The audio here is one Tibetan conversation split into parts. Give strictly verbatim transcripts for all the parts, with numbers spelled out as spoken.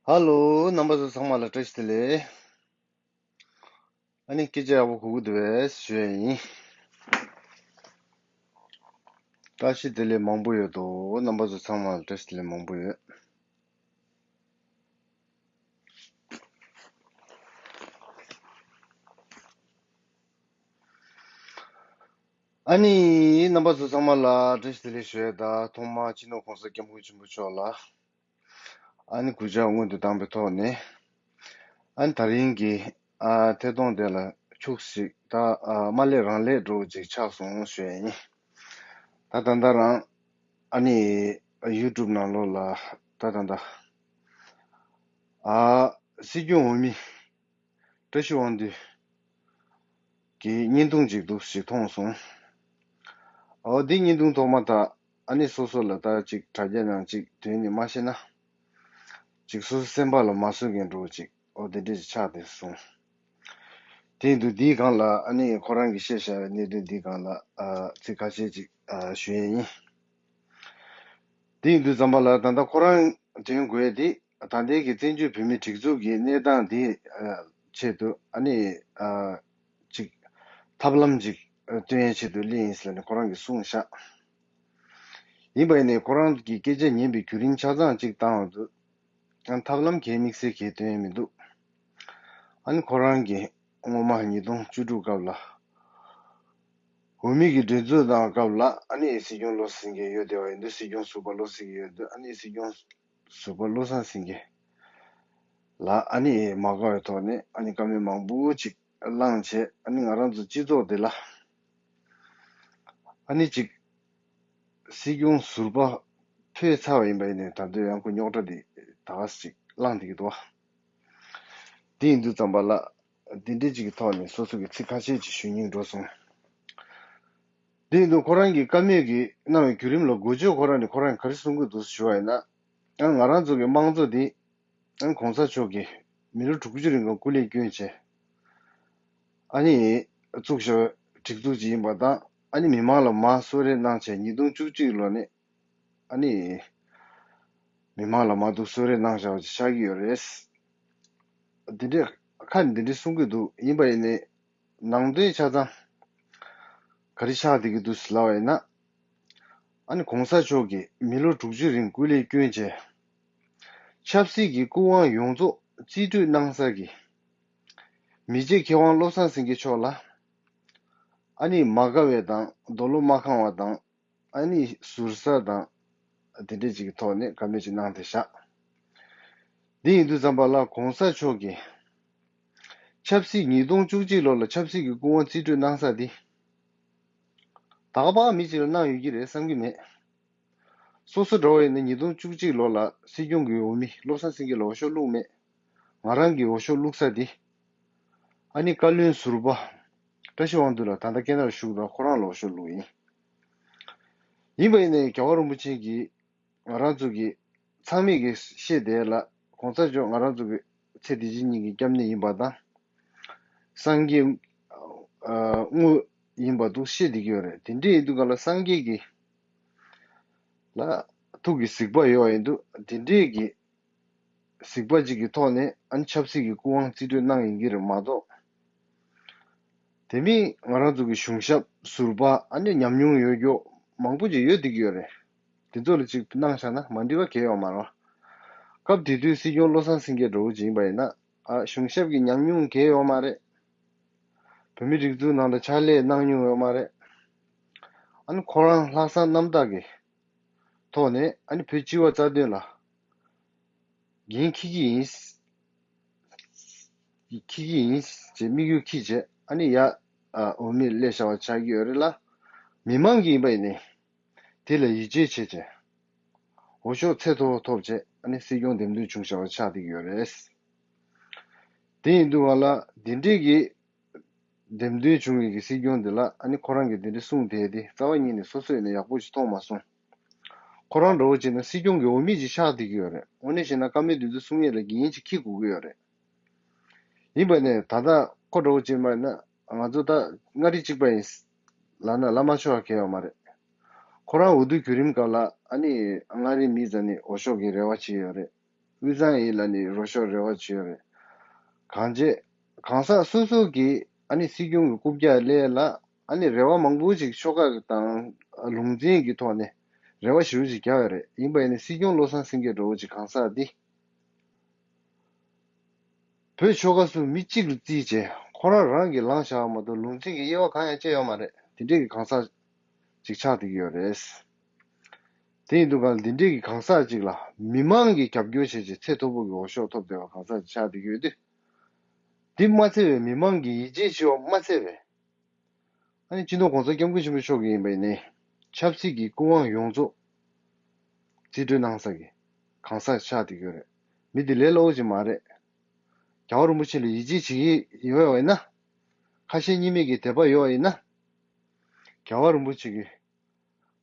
ཧ་ལོ། རྣམ་པ་ཚོ་ཚང་མ་ལ་བཀྲ་ཤིས་བདེ་ལེགས། ཨ་ནི་སྐད་ཆ་ཡག་པོ་གོ་གི་འདུག་པས་ཞུ་ཡ་ཡིན། བཀྲ་ཤིས་བདེ་ལེགས་མང་པོ་ཡོད་དོ། རྣམ་པ་ཚོ་ཚང་མ་ལ་བཀྲ་ཤིས་བདེ་ལེགས་མང་པོ་ཡོད། ཨ་ནི་རྣམ་པ་ཚོ་ཚང་མ་ལ་བཀྲ་ཤིས་བདེ་ལེགས་ཞུ་ཡ་ད་ཐོག་མ་སྤྱི་ནོར་༸གོང་ས་༸སྐྱབས་མགོན་ཆེན་པོ་མཆོག་ལ། ཨ་ནི་གུས་ཕྱག་སྔོན་དུ་བཏང་པའི་ཐོག་ནས། ཨ་ནི་དེ་རིང་གི་ཨ་ཐད་གཏོང་དེ་ལ་ཁྱུག་ཅིག་ད་ཨ་མ་སླེབས་རང་སླེབས་འགྲོ་ཅིག་ཆགས་སོང་ཞུ་ཡ་ཡིན། ད་ད་ལྟ་རང་ཨ་ནི་ཡུ་ཊུབ་ནང་ལོགས་ལ་ད་ད་ལྟ་ཨ་སྲིད་སྐྱོང་འོས་མི་བཀྲ་ཤིས་དབང་འདུས་ཀྱི་བརྙན་ཐུང་ཅིག་འདུག་ཞིག་མཐོང་སོང་། ཨོ་འདི་བརྙན་ཐུང་ཐོག་མ་ད་ཨ་ནི་སོ་སོ་ལ་ད་ཅིག་དྲ་རྒྱ་ནང་ཅིག་དོན་ནི་མ་ཤེས་ན། ཅིག་སོ་སོ་སེམས་པ་ལ་མ་བཟོད་མཁན་འདྲ་བོ་ཅིག་ཨོ་དེ་འདྲས་ཅིག་ཆགས་བསྡད་སོང་། དེ་ཡིན་དུས་འདིའི་སྒང་ལ་ཨ་ནི་ཁོ་རང་གིས་བཤད་བཞག་པའི་གནད་དོན་འདིའི་སྒང་ལ་ཨ་ཚིག་ཁ་ཤས་ཅིག་ཨ་ཞུ་ཡས་ཡིན། དེ་ཡིན་དུས་ཙམ་པ་ལ་ད་ལྟ་ཁོ་རང་དྲན་དགོས་ཡས་དེ་ད་ལྟའི་གི་བཙན་བྱོལ་བོད་མིའི་སྒྲིག་འཛུགས་ཀྱི་གནས་སྟངས་དེ་ཨ་ཆེད་དུ་ཨ་ནི་ཨ་ཅིག་ཐབས་ལམ་ཅིག་སྟོན་ཡས་ཆེད་དུ་སླེབས་ཡིན་ཟེར་ནས་ཁོ་རང་གིས་གསུངས་ཤག་ཡིན་པ་ཡིན་ནའི་ཁོ་རང་གི་སྐད་ཆ་ཉན་པའི་བརྒྱུད་རིམ་ཆ་ཚང་གཅིག་བཏང་བ་དུས། ཡང་ཐབས་ལམ་གའི་དམིགས་བསལ་གའི་སྟོན་ཡས་མི་འདུག་ཨ་ནི་ཁོ་རང་གིས་སྔོན་མ་ཉིས་སྟོང་བཅུ་དྲུག་སྐབས་ལ། འོས་མི་གི་འགྲན་རྩོད་དང་སྐབས་ལ་ཨ་ནི་སྲིད་སྐྱོང་བློ་བཟང་སེང་གེ་ཡོད་བསྡད་པ་ཡིན་དུས་སྲིད་སྐྱོང་ཟུར་པ་བློ་བཟང་སེང་གེ་ཡོད་དུས་ཨ་ནི་སྲིད་སྐྱོང་ཟུར་པ་བློ་བཟང་སེང་གེ་ལ་ཨ་ནི་མ་དགའ་བའི་ཐོག་ནས་ཨ་ནི་བཀའ་མོལ་མང་པོ་ཅིག་བླངས་བྱས་ཨ་ནི་ང་རང་ཚོ་སྤྱི་ཚོགས་འདི་ལ་ཨ་ནི་ཅིག་སྲིད་སྐྱོང་ཟུར་པ་ཕེབས་ཚར་བ་ཡིན་པ་ཡིན་ནའི་ད་དུང་ཡང་ཁོ་རྙོག་དྲ་འདི་ད་ག་ཅིག་བླངས་བསྡད་ཀྱི་འདུག་བ། དེ་ཡིན་དུས་ཙམ་པ་ལ་འདི་འདྲའི་ཅིག་གི་ཐོག་ནས་སོ་སོ་གི་ཚིག་ཁ་ཤས་ཅིག་ཞུ་སྙིང་འདོད་སོང་། དེ་ཡིན་དུས་ཁོ་རང་གི་བཀའ་མོལ་གྱི་གནང་བའི་བརྒྱུད་རིམ་ལ་འགོ་བརྗོད་ཁོ་རང་ནས་ཁོ་རང་གིས་ག་རེ་གསུང་གི་འདུག་ཞུ་བ་ཡིན་ན། ཡང་ང་རང་ཚོ་གི་དམངས་གཙོ་འདི་ཨ་ནི་གོང་ས་མཆོག་གིས་མི་ལོ་དྲུག་ཅུ་རིང་ག་སྐུ་ལས་བསྐྱོན་བྱས། ཨ་ནི་བཙུགས་བཞག་པའི་སྒྲིག་འཛུགས་ཅིག་ཡིན་པ་དང་ཨ་ནི་མི་མང་ལ་མར་གསོལ་རས་གནང་བྱས་ཉིས་སྟོང་བཅུ་གཅིག་ལོ་ནས་ཨ་ནི་མི་མང་ལ་མར་འདུག་གསོལ་རས་གནང་བཞག་པ་ཅིག་ཆགས་ཀྱི་ཡོད་རེད། འདི་འདྲས་ཁ་ནས་འདི་འདྲས་གསུང་གི་འདུག་ཡིན་པ་ཡིན་ནའི་ནང་དོན་ཆ་ཚང་ག་རེ་ཆགས་བསྡད་ཀྱི་འདུག་ཟེར་ལབ་པ་ཡིན་ན། ཨ་ནི་གོང་ས་མཆོག་གིས་མི་ལོ་དྲུག་ཅུ་རིང་སྐུ་ལས་བསྐྱོན་བྱས། ཆབ་སྲིད་ཀྱི་སྐུ་དབང་ཡོངས་རྫོགས་རྩིས་སྤྲོད་གནང་ས་གི་མི་རྗེ་མཁས་དབང་བློ་བཟང་སེང་གེ་མཆོག་ལ་ཨ་ནི་མ་དགའ་བའི་དང་འདོད་བློ་མ་ཁེངས་པ་དང་ཨ་ནི་ཟུར་ཟ་དང་དེ་འདྲས་ཅིག་གི་ཐོག་ནས་བཀའ་མོལ་ཅིག་གནང་བསྡད་ཤག་འདི་ཡིན་དུས་ཙམ་པ་ལ་གོང་ས་མཆོག་གིས་ཆབ་སྲིད་ཉིས་སྟོང་བཅུ་གཅིག་ལོ་ལ་ཆབ་སྲིད་ཀྱི་སྐུ་དབང་རྩིས་སྤྲོད་གནང་ས་འདི་ད་ག་པར་མི་གཅིག་ལ་གནང་ཡོད་ཀྱི་རེད་བསམ་གྱི་མེད། སོ་སོ་འདྲ་བོ་ཡིན་ན་ཉིས་སྟོང་བཅུ་གཅིག་ལོ་ལ་སྲིད་སྐྱོང་གི་འོས་མི་བློ་བཟང་སེང་གེ་ལ་འོས་ཤོག་བླུགས་མེད། ང་རང་གིས་འོས་ཤོག་བླུགས་ས་འདི། ཨ་ནི་བཀའ་བློན་ཟུར་པ་བཀྲ་ཤིས་དབང་འདུས་ལ་ད་ལྟ་སྐད་ནར་བཞུགས་དང་ཁོ་རང་ལ་འོས་ཤོག་བླུགས་ཡིན། ཡིན་པ་ཡིན་ནའི་རྒྱལ་བ་རིན་པོ་ཆེ་གིས་ང་རང་ཚོ་གི་ཚང་མས་གི་བཤད་བསྡད་ལ་གོང་ས་མཆོག་ང་རང་ཚོ་གི་ཚེ་འདི་ཕྱི་གཉིས་ཀྱི་སྐྱབས་གནས་ཡིན་པ་དང་། སངས་རྒྱས་ཨ་དངོས་ཡིན་པ་འདུག་བཤད་བསྡད་ཀྱི་ཡོད་རེད། དེ་འདྲ་ཡིན་དུས་ག་ལ་སངས་རྒྱས་ཀྱི་ལ་ཐུགས་ཀྱི་གཟིགས་པ་ཡོད་པ་ཡིན་དུས་དེ་འདྲས་ཀྱི་གཟིགས་པ་གཅིག་གི་ཐོག་ནས་ཨ་ནི་ཆབ་སྲིད་ཀྱི་སྐུ་དབང་རྩིས་སྤྲོད་གནང་ཡིན་གྱི་རེད་མ་གཏོགས། དེ་མིན་ང་རང་ཚོ་གི་གཞུང་ཞབས་ཟུར་པ་ཨ་ནི་ཉམས་མྱོང་ཡོད་རྒྱུ་མང་པོ་ཅིག་ཡོད་བསྡད་ཀྱི་ཡོད་རེད། དེ་ཚོ་ལ་ཅིག་གནང་བཞག་ན་མ་འགྲིག་པ་གང་ཡང་ཡོད་མ་རེད་བ། སྐབས་དེ་དུས་སྲིད་སྐྱོང་བློ་བཟང་སེང་གེ་འདྲ་བོ་ཅིག་ཡིན་པ་ཡིན་ན་ཨ་གཞུང་ཞབས་ཀྱི་ཉམས་མྱོང་གང་ཡང་ཡོད་མ་རེད། བོད་མིའི་སྒྲིག་འཛུགས་ནང་ལ་ཕྱག་ལས་གནང་མྱོང་ཡོད་མ་རེད། ཨ་ནི་ཁོ་རང་ལྷག་བསམ་རྣམ་དག་གི་ཐོག་ནས་ཨ་ནི་བོད་སྤྱི་བ་རྩ་དོན་ལ་འགན་འཁྱེར་གྱི་ཡིན། འཁྱེར་གྱི་ཡིན་ཅེས་དམིགས་ཡུལ་འཁྱེར་བྱས་ཨ་ནི་ཡ་ཨ་འོས་མིར་སླེབས་བཞག་པ་ཆགས་ཀྱི་ཡོད་རེད་ལ། མི་མང་གིས་ཡིན་པ་ཡིན་ནའི་དེ་ལ་ཡིད་ཆེས་བྱས་བྱས་འོས་ཤོག་ཚད་མཐོ་བོ་ཐོབ་བྱས་ཨ་ནི་སྲིད་སྐྱོང་འདེམས་ཐོན་བྱུང་བཞག་པ་ཆགས་བསྡད་ཀྱི་ཡོད་རེད། དེ་ཡིན་དུས་ག་ལ་འདི་འདྲས་ཀྱི་འདེམས་ཐོན་བྱུང་བའི་གི་སྲིད་སྐྱོང་འདི་ལ་ཨ་ནི་ཁོ་རང་གིས་འདི་འདྲ་གསུངས་བསྡད་དེ་རྩ་བ་ཉིད་ནས་སོ་སོ་ཡིན་ན་ཡག་པོ་ཞིག་མཐོང་མ་སོང་། ཁོ་རང་འདྲ་བོ་བྱས་ན་སྲིད་སྐྱོང་གི་འོས་མི་ཅིག་ཆགས་བསྡད་ཀྱི་ཡོད་རེད། དངོས་གནས་བཤད་ན་བཀའ་མོལ་འདི་ཚོ་གསུང་ཡས་ལ་འགན་ཅིག་འཁྱེར་དགོས་ཀྱི་ཡོད་རེད། ཡིན་པ་ནས་ད་ལྟ་ཁོ་འདྲ་བོ་བྱས་མ་ཡིན་ན་ང་ཚོ་ད་མངའ་རིས་གཅིག་པ་ཡིན་ལབ་ན་ལབ་མ་ཆོག་པ་གང་ཡང་ཡོད་མ་རེད། ཁོ་རང་འོས་བསྡུ་བརྒྱུད་རིམ་སྐབས་ལ་ཨ་ནི་མངའ་རིས་མི་ཙམ་ནས་འོས་ཤོག་གི་རེ་བ་བྱས་ཡོད་རེད། དབུས་གཙང་ཡིན་ལབ་ནས་རོགས་སྐྱོར་རེ་བ་བྱས་ཡོད་རེད། གང་བྱས། གང་ཟག་སོ་སོ་གིས་ཨ་ནི་སྲིད་སྐྱོང་གི་རྐུབ་བཀྱག་ལ་ཨ་ནི་རེ་བ་མང་པོ་ཅིག་ཤོག་ཁག་དང་ལུང་ཚན་གྱི་ཐོག་ནས་རེ་བ་ཞེ་པོ་ཅིག་བརྒྱབ་ཡོད་རེད། ཡིན་པ་ཡིན་ན་སྲིད་སྐྱོང་བློ་བཟང་སེང་གེ་འདྲ་བོ་ཅིག་གང་ཟག་འདི་བོད་ཆོལ་ཁ་གསུམ་མི་གཅིག་ལ་བརྩིས་བྱས་ཁོ་རང་རང་གིས་ལངས་བཞག་པ་མ་གཏོགས་ལུང་ཚན་གྱི་དབྱེ་བ་གང་ཡང་བཅད་ཡོད་མ་རེད། དེ་འདྲས་ཀྱི་གང་ཟག་ཅིག་ཆགས་བསྡད་ཀྱི་ཡོད་རེད། དེ་ཡིན་དུས་གང་ལ་འདི་འདྲས་ཀྱི་གང་ཟག་ཅིག་ལ་མི་མང་གིས་རྒྱབ་སྐྱོར་བྱས་བྱས་ཚད་མཐོ་པོ་གི་འོས་ཤོག་ཐོབ་བསྡད་པ་གང་ཟག་ཅིག་ཆགས་བསྡད་ཀྱི་ཡོད་དུས། འདི་མ་ཚད་པའི་མི་མང་གིས་ཡིད་ཆེས་བྱེད་པ་མ་ཚད་པའི། ཨ་ནི་སྤྱི་ནོར་༸གོང་ས་༸སྐྱབས་མགོན་ཆེན་པོ་མཆོག་གིས་ཡིན་པ་ཡིན་ནའི་ཆབ་སྲིད་ཀྱི་སྐུ་དབང་ཡོངས་རྫོགས་རྩིས་སྤྲོད་གནང་ས་གི་གང་ཟག་ཆགས་བསྡད་ཀྱི་ཡོད་རེད། མི་འདི་ལས་སླ་པོ་ཅིག་མ་རེད། རྒྱལ་བ་རིན་པོ་ཆེ་ལ་ཡིད་ཆེས་བྱེད་ཀྱི་ཡོད་པ་ཡིན་ན། ཁ་ཞེ་གཉིས་མེད་ཀྱི་དད་པ་ཡོད་པ་ཡིན་ན། རྒྱལ་བ་རིན་པོ་ཆེ་གིས་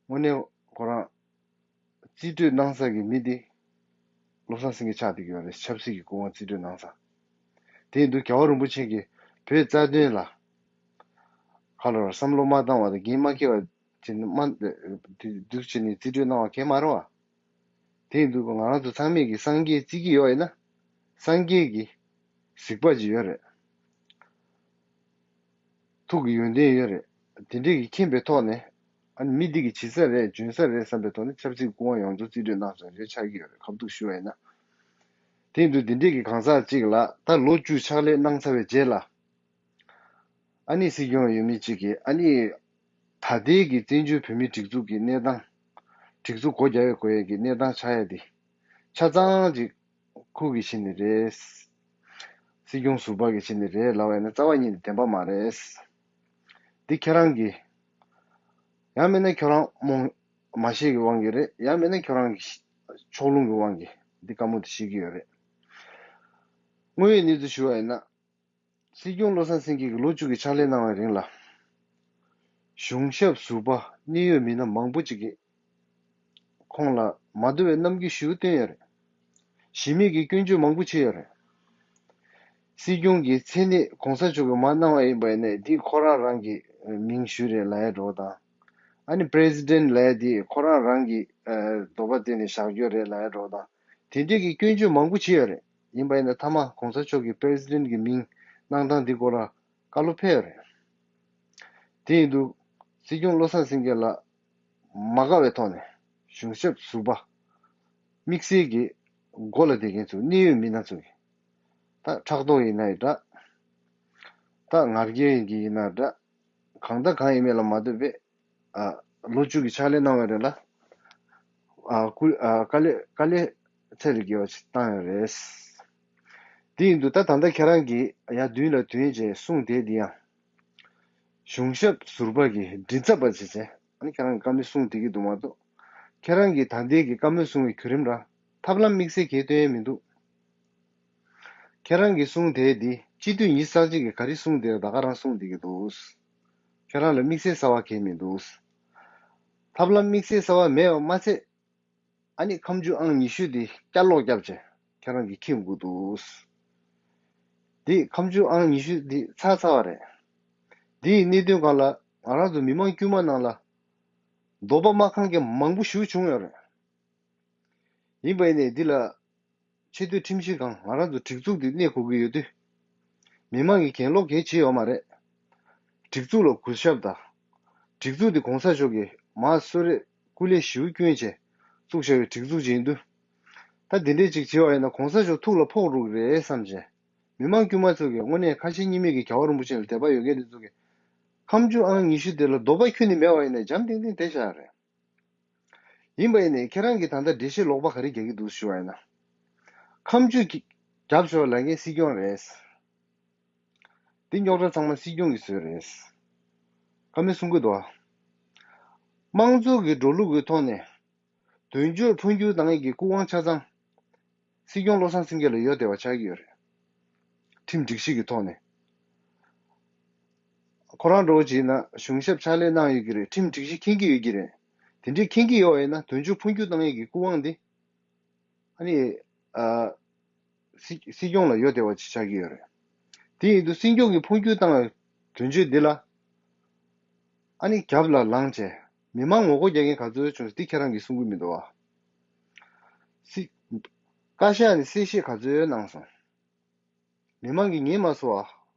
དངོས་གནས་ཁོ་རང་རྩིས་སྤྲོད་གནང་ས་གི་མི་འདི་བློ་བཟང་སེང་གེ་ཆགས་བསྡད་ཀྱི་ཡོད་རེད། ཆབ་སྲིད་ཀྱི་སྐུ་དབང་རྩིས་སྤྲོད་གནང་ས། དེ་ཡིན་དུས་རྒྱལ་བ་རིན་པོ་ཆེ་གིས་བོད་རྩ་དོན་ལ་ཁ་ལོ་བསམ་བློ་མ་བཏང་བ་དང་འགན་མ་འཁྱེར་བ་བྱས་ནས་མ་འདུག་བྱས་ནས་རྩིས་སྤྲོད་གནང་བ་གལ་མ་རེད་བ། དེ་ཡིན་དུས་ང་རང་ཚོ་ཚང་མས་ཀྱི་སངས་རྒྱས་བརྩི་གི་ཡོད་ཡིན་ན། སངས་རྒྱས་ཀྱི་གཟིགས་པ་ཅིག་ཡོད་རེད། ཐུགས་ཀྱི་ཡོན་ཏན་ཡོད་རེད། དེ་འདྲས་ཀྱི་མཁྱེན་པའི་ཐོག་ནས་ཨ་ནི་མི་འདི་གི་བྱེད་ས་རེད་འཇོན་ས་རེད་བསམ་པའི་ཐོག་ནས་ཆབ་སྲིད་སྐུ་དབང་ཡོངས་རྫོགས་རྩིས་སྤྲོད་གནང་སོང་རེད་ཆགས་ཀྱི་ཡོད་རེད། ཁ་ཐུག་ཞུ་བ་ཡིན་ན། དེ་ཡིན་དུས་འདི་འདྲས་ཀྱི་གང་ཟག་ཅིག་ལ་ད་ལོ་བཅུ་ཕྱག་ལས་གནང་ཚར་བའི་རྗེས་ལ། ཨ་ནི་སྲིད་སྐྱོང་ཡོད་མི་གཅིག་གིས་ཨ་ནི་ད་ལྟའི་གི་བཙན་བྱོལ་བོད་མིའི་སྒྲིག་འཛུགས་ཀྱི་གནས་སྟངས། སྒྲིག་འཛུགས་སྒོ་རྒྱག་ཡས་དགོས་ཡས་ཀྱི་གནས་སྟངས་ཆགས་ཡས་དེ། ཆ་ཚང་ཅིག་ཁུག་གི་ཕྱིན་ནི་རེད། སྲིད་སྐྱོང་ཟུར་པ་གི་ཕྱིན་ནི་རེད་ལབ་པ་ཡིན་ན་རྩ་བ་ཉིད་ནས་བདེན་པ་མ་རེད། འདི་ཁྱེད་རང་གི། ཡང་མིན་ན་ཁྱོད་རང་རྨོངས་མ་ཤེས་ཀྱི་དབང་གིས་རེད། ཡང་མིན་ན་ཁྱོད་རང་གི་ཕྱོགས་ལྷུང་གི་དབང་གིས་འདི་བཀའ་མོལ་དེ་བཤད་ཀྱི་ཡོད་རེད། དངོས་ཡོད་གནས་ཚུལ་ཞུ་བ་ཡིན་ན། སྲིད་སྐྱོང་བློ་བཟང་སེང་གེ་གིས་ལོ་བཅུ་གི་ཕྱག་ལས་གནང་བའི་རིང་ལ། གཞུང་ཞབས་ཟུར་པ་གནད་ཡོད་མི་སྣ་མང་པོ་ཅིག་གིས་ཁོང་ལ་མ་འདོད་པའི་རྣམ་འགྱུར་ཞེ་པོ་སྟོན་ཡོད་རེད། གཞི་མེད་ཀྱི་སྐྱོན་བརྗོད་མང་པོ་བྱས་ཡོད་རེད། སྲིད་སྐྱོང་གི་མཚན་གནས་གོང་ས་མཆོག་གིས་མར་གནང་བ་ཡིན་པ་ཡིན་ནའི་འདི་ཁོ་རང་རང་གི་མིང་ཞུས་རེད་ལབ་ཡ་འདྲ་བོ་དང་། ཨ་ནི་པི་རེ་སི་ཌེན་ཊི་ལབ་ཡ་འདི་ཁོ་རང་རང་གི་འདོད་པ་བརྟེན་ནས་བཞག་རྒྱུ་རེད་ལབ་ཡ་འདྲ་བོ་དང་། དེ་འདྲས་ཀྱི་སྐྱོན་བརྗོད་མང་པོ་བྱས་ཡོད་རེད། ཡིན་པ་ཡིན་ན་མཐའ་མ་གོང་ས་མཆོག་གིས་པི་རེ་སི་ཌེན་ཊི་གི་མིང་གནང་སྟངས་འདི་སྐོར་ལ་བཀའ་སློབ་ཕེབས་ཡོད་རེད། དེ་ཡིན་དུས་སྲིད་སྐྱོང་བློ་བཟང་སེང་གེ་ལ་མ་དགའ་བའི་ཐོག་ནས་གཞུང་ཞབས་ཟུར་པ་དམིགས་བསལ་གྱི་སྒོ་ལ་བསྡད་མཁན་ཚོ་གནད་ཡོད་མི་སྣ་ཚོ་གིས་ད་ཕྲག་དོག་ཡིན་ན་ཡང་འདྲ། ད་ང་རྒྱལ་ཡིན་གྱི་ཡིན་ན་འདྲ། གང་ལྟར་གང་ཡིན་མིན་ལ་མ་ལྟོས་པའི་ཨ། ལོ་བཅུ་གི་ཕྱག་ལས་གནང་བའི་རིང་ལ། ཨ། སྐུ། ཨ། དཀའ་ལས། དཀའ་ལས་ཚད་ལས་བརྒལ་བ་ཞིག་བཏང་ཡོད་རེད། དེ་ཡིན་དུས་ད་ད་ལྟ་ཁྱེད་རང་གིས་ཡར་མདུན་ལ་ཐོན་བྱས་གསུངས་བསྡད་འདི་ཡང་། གཞུང་ཞབས་ཟུར་པ་གི་མགྲིན་ཚབ་པ་བྱས་བྱས་ཨ་ནི་ཁྱེད་རང་གི་བཀའ་མོལ་གསུངས་བསྡད་ཀྱི་འདུག་མ་གཏོགས། ཁྱེད་རང་གིས་ད་ལྟའི་གི་བཀའ་མོལ་གསུང་བའི་བརྒྱུད་རིམ་ར་ཐབས་ལམ་དམིགས་བསལ་གང་ཡང་སྟོན་ཡས་མི་འདུག་ཁྱེད་རང་གིས་གསུངས་དེ་འདི་སྤྱི་འཐུས་ཉི་ཤུ་རྩ་གཅིག་གིས་ག་རེ་གསུངས་དེ་ད་ག་རང་གསུངས་བསྡད་ཀྱི་འདུག་ཁྱེད་རང་ལ་དམིགས་བསལ་གསར་བ་གང་ཡང་མི་འདུག་ཐབས་ལམ་དམིགས་བསལ་གསར་བ་མེད་པ་མ་ཚད། ཨ་ནི་ཁ་མཆུ་ཨང་ཉི་ཤུ་དེ་བསྐྱར་ལོག་བརྒྱབ་བྱས་ཁྱེད་རང་གིས་འཁྱེར་དགོས་འདུག་དེ་ཁ་མཆུ་ཨང་ཉི་ཤུ་དེ་ཚར་ཚར་བ་རེད། དེ་ཡི་གནད་དོན་སྒང་ལ་ང་རང་ཚོ་མི་མང་དཀྱུས་མ་ནང་ལ་འདོད་པ་མ་ཁེངས་མཁན་མང་པོ་ཞེ་པོ་བྱུང་ཡོད་རེད། ཡིན་པ་ཡིན་ནའི་འདི་ལ་ཆེས་མཐོའི་ཁྲིམས་ཞིབ་ཁང་ང་རང་ཚོ་སྒྲིག་འཛུགས་འདི་གནས་དགོས་ཀྱི་ཡོད་དུས། མི་མང་གིས་གྱེན་ལོག་གང་ཡང་བྱས་ཡོད་མ་རེད། སྒྲིག་འཛུགས་ལ་གུས་ཞབས་དང་། སྒྲིག་འཛུགས་འདི་གོང་ས་མཆོག་གིས་མར་གསོལ་རས་སྐུ་ལས་ཞེ་པོ་བསྐྱོན་བྱས་བཙུགས་བཞག་པའི་སྒྲིག་འཛུགས་ཅིག་ཡིན་དུས། ད་འདི་འདྲས་ཅིག་བྱས་པ་ཡིན་ན་གོང་ས་མཆོག་ཐུགས་ལ་ཕོག་འགྲོ་གི་རེད་བསམ་བྱས། མི་མང་དཀྱུས་མ་ཚོ་གིས་དངོས་གནས་ཁ་ཞེ་གཉིས་མེད་ཀྱི་རྒྱལ་བ་རིན་པོ་ཆེ་ལ་དད་པ་ཡོད་མཁན་དེ་ཚོ་གིས། ཁ་མཆུ་ཨང་ཉི་ཤུ་དེ་ལ་འདོད་པ་ཁྱོན་ནས་མེད་པ་ཡིན་ན་འཇམ་ཐིང་ཐིང་བསྡད་བཞག་རེད། ཡིན་པ་ཡིན་ནའི་ཁྱེད་རང་གིས་ད་ལྟ་འགྲེལ་བཤད་ལོག་པ་ག་རེ་རྒྱག་གི་འདུག་ཞུ་བ་ཡིན་ན། ཁ་མཆུ་གི་རྒྱབ་ཤོག་ལ་ངས་སྲིད་སྐྱོང་རེད། འདི་རྙོག་དྲ་ཚང་མ་སྲིད་སྐྱོང་གིས་བཟོས་རེད། བཀའ་མོལ་གསུང་གི་འདུག་ཨ། དམངས་གཙོ་གི་འགྲོ་ལུགས་ཀྱི་ཐོག་ནས། དོན་གཅོད་འཕོ་འགྱུར་བཏང་ཡས་ཀྱི་སྐུ་དབང་ཆ་ཚང་། སྲིད་སྐྱོང་བློ་བཟང་སེང་གེ་ལ་ཡོད་བསྡད་པ་ཆགས་ཀྱི་ཡོད་རེད། ཁྲིམས་སྒྲིག་གཞི་གི་ཐོག་ནས། ཁོ་རང་འདྲ་བོ་བྱས་ན་གཞུང་ཞབས་ཕྱག་ལས་གནང་ཡོད་ཀྱི་རེད། ཁྲིམས་སྒྲིག་གཞི་མཁྱེན་གྱི་ཡོད་ཀྱི་རེད། དེ་འདྲའི་མཁྱེན་གྱི་ཡོད་པ་ཡིན་ན་དོན་གཅོད་འཕོ་འགྱུར་བཏང་ཡས་ཀྱི་སྐུ་དབང་དེ། ཨ་ནི། ཨ། སྲིད་སྲིད་སྐྱོང་ལ་ཡོད་བསྡད་པ་ཅིག་ཆགས་ཀྱི་ཡོད་རེད། དེ་ཡིན་དུས་སྲིད་སྐྱོང་གིས་འཕོ་འགྱུར་བཏང་བའི་དོན་གཅོད་འདི་ལ། ཨ་ནི་རྒྱབ་ལ་ལངས་བྱས་མི་མང་ངོ་རྒོལ་རྒྱག་མཁན་ག་ཚོད་བྱུང་འདི་ཁྱེད་རང་གིས་གསུང་གི་མི་འདུག་བ། སྲིད། བཀའ་ཤག་ནས་གསལ་བཤད་ག་ཚོད་གནང་སོང་། མི་མང་གིས་ཉན་མ་སོང་བ།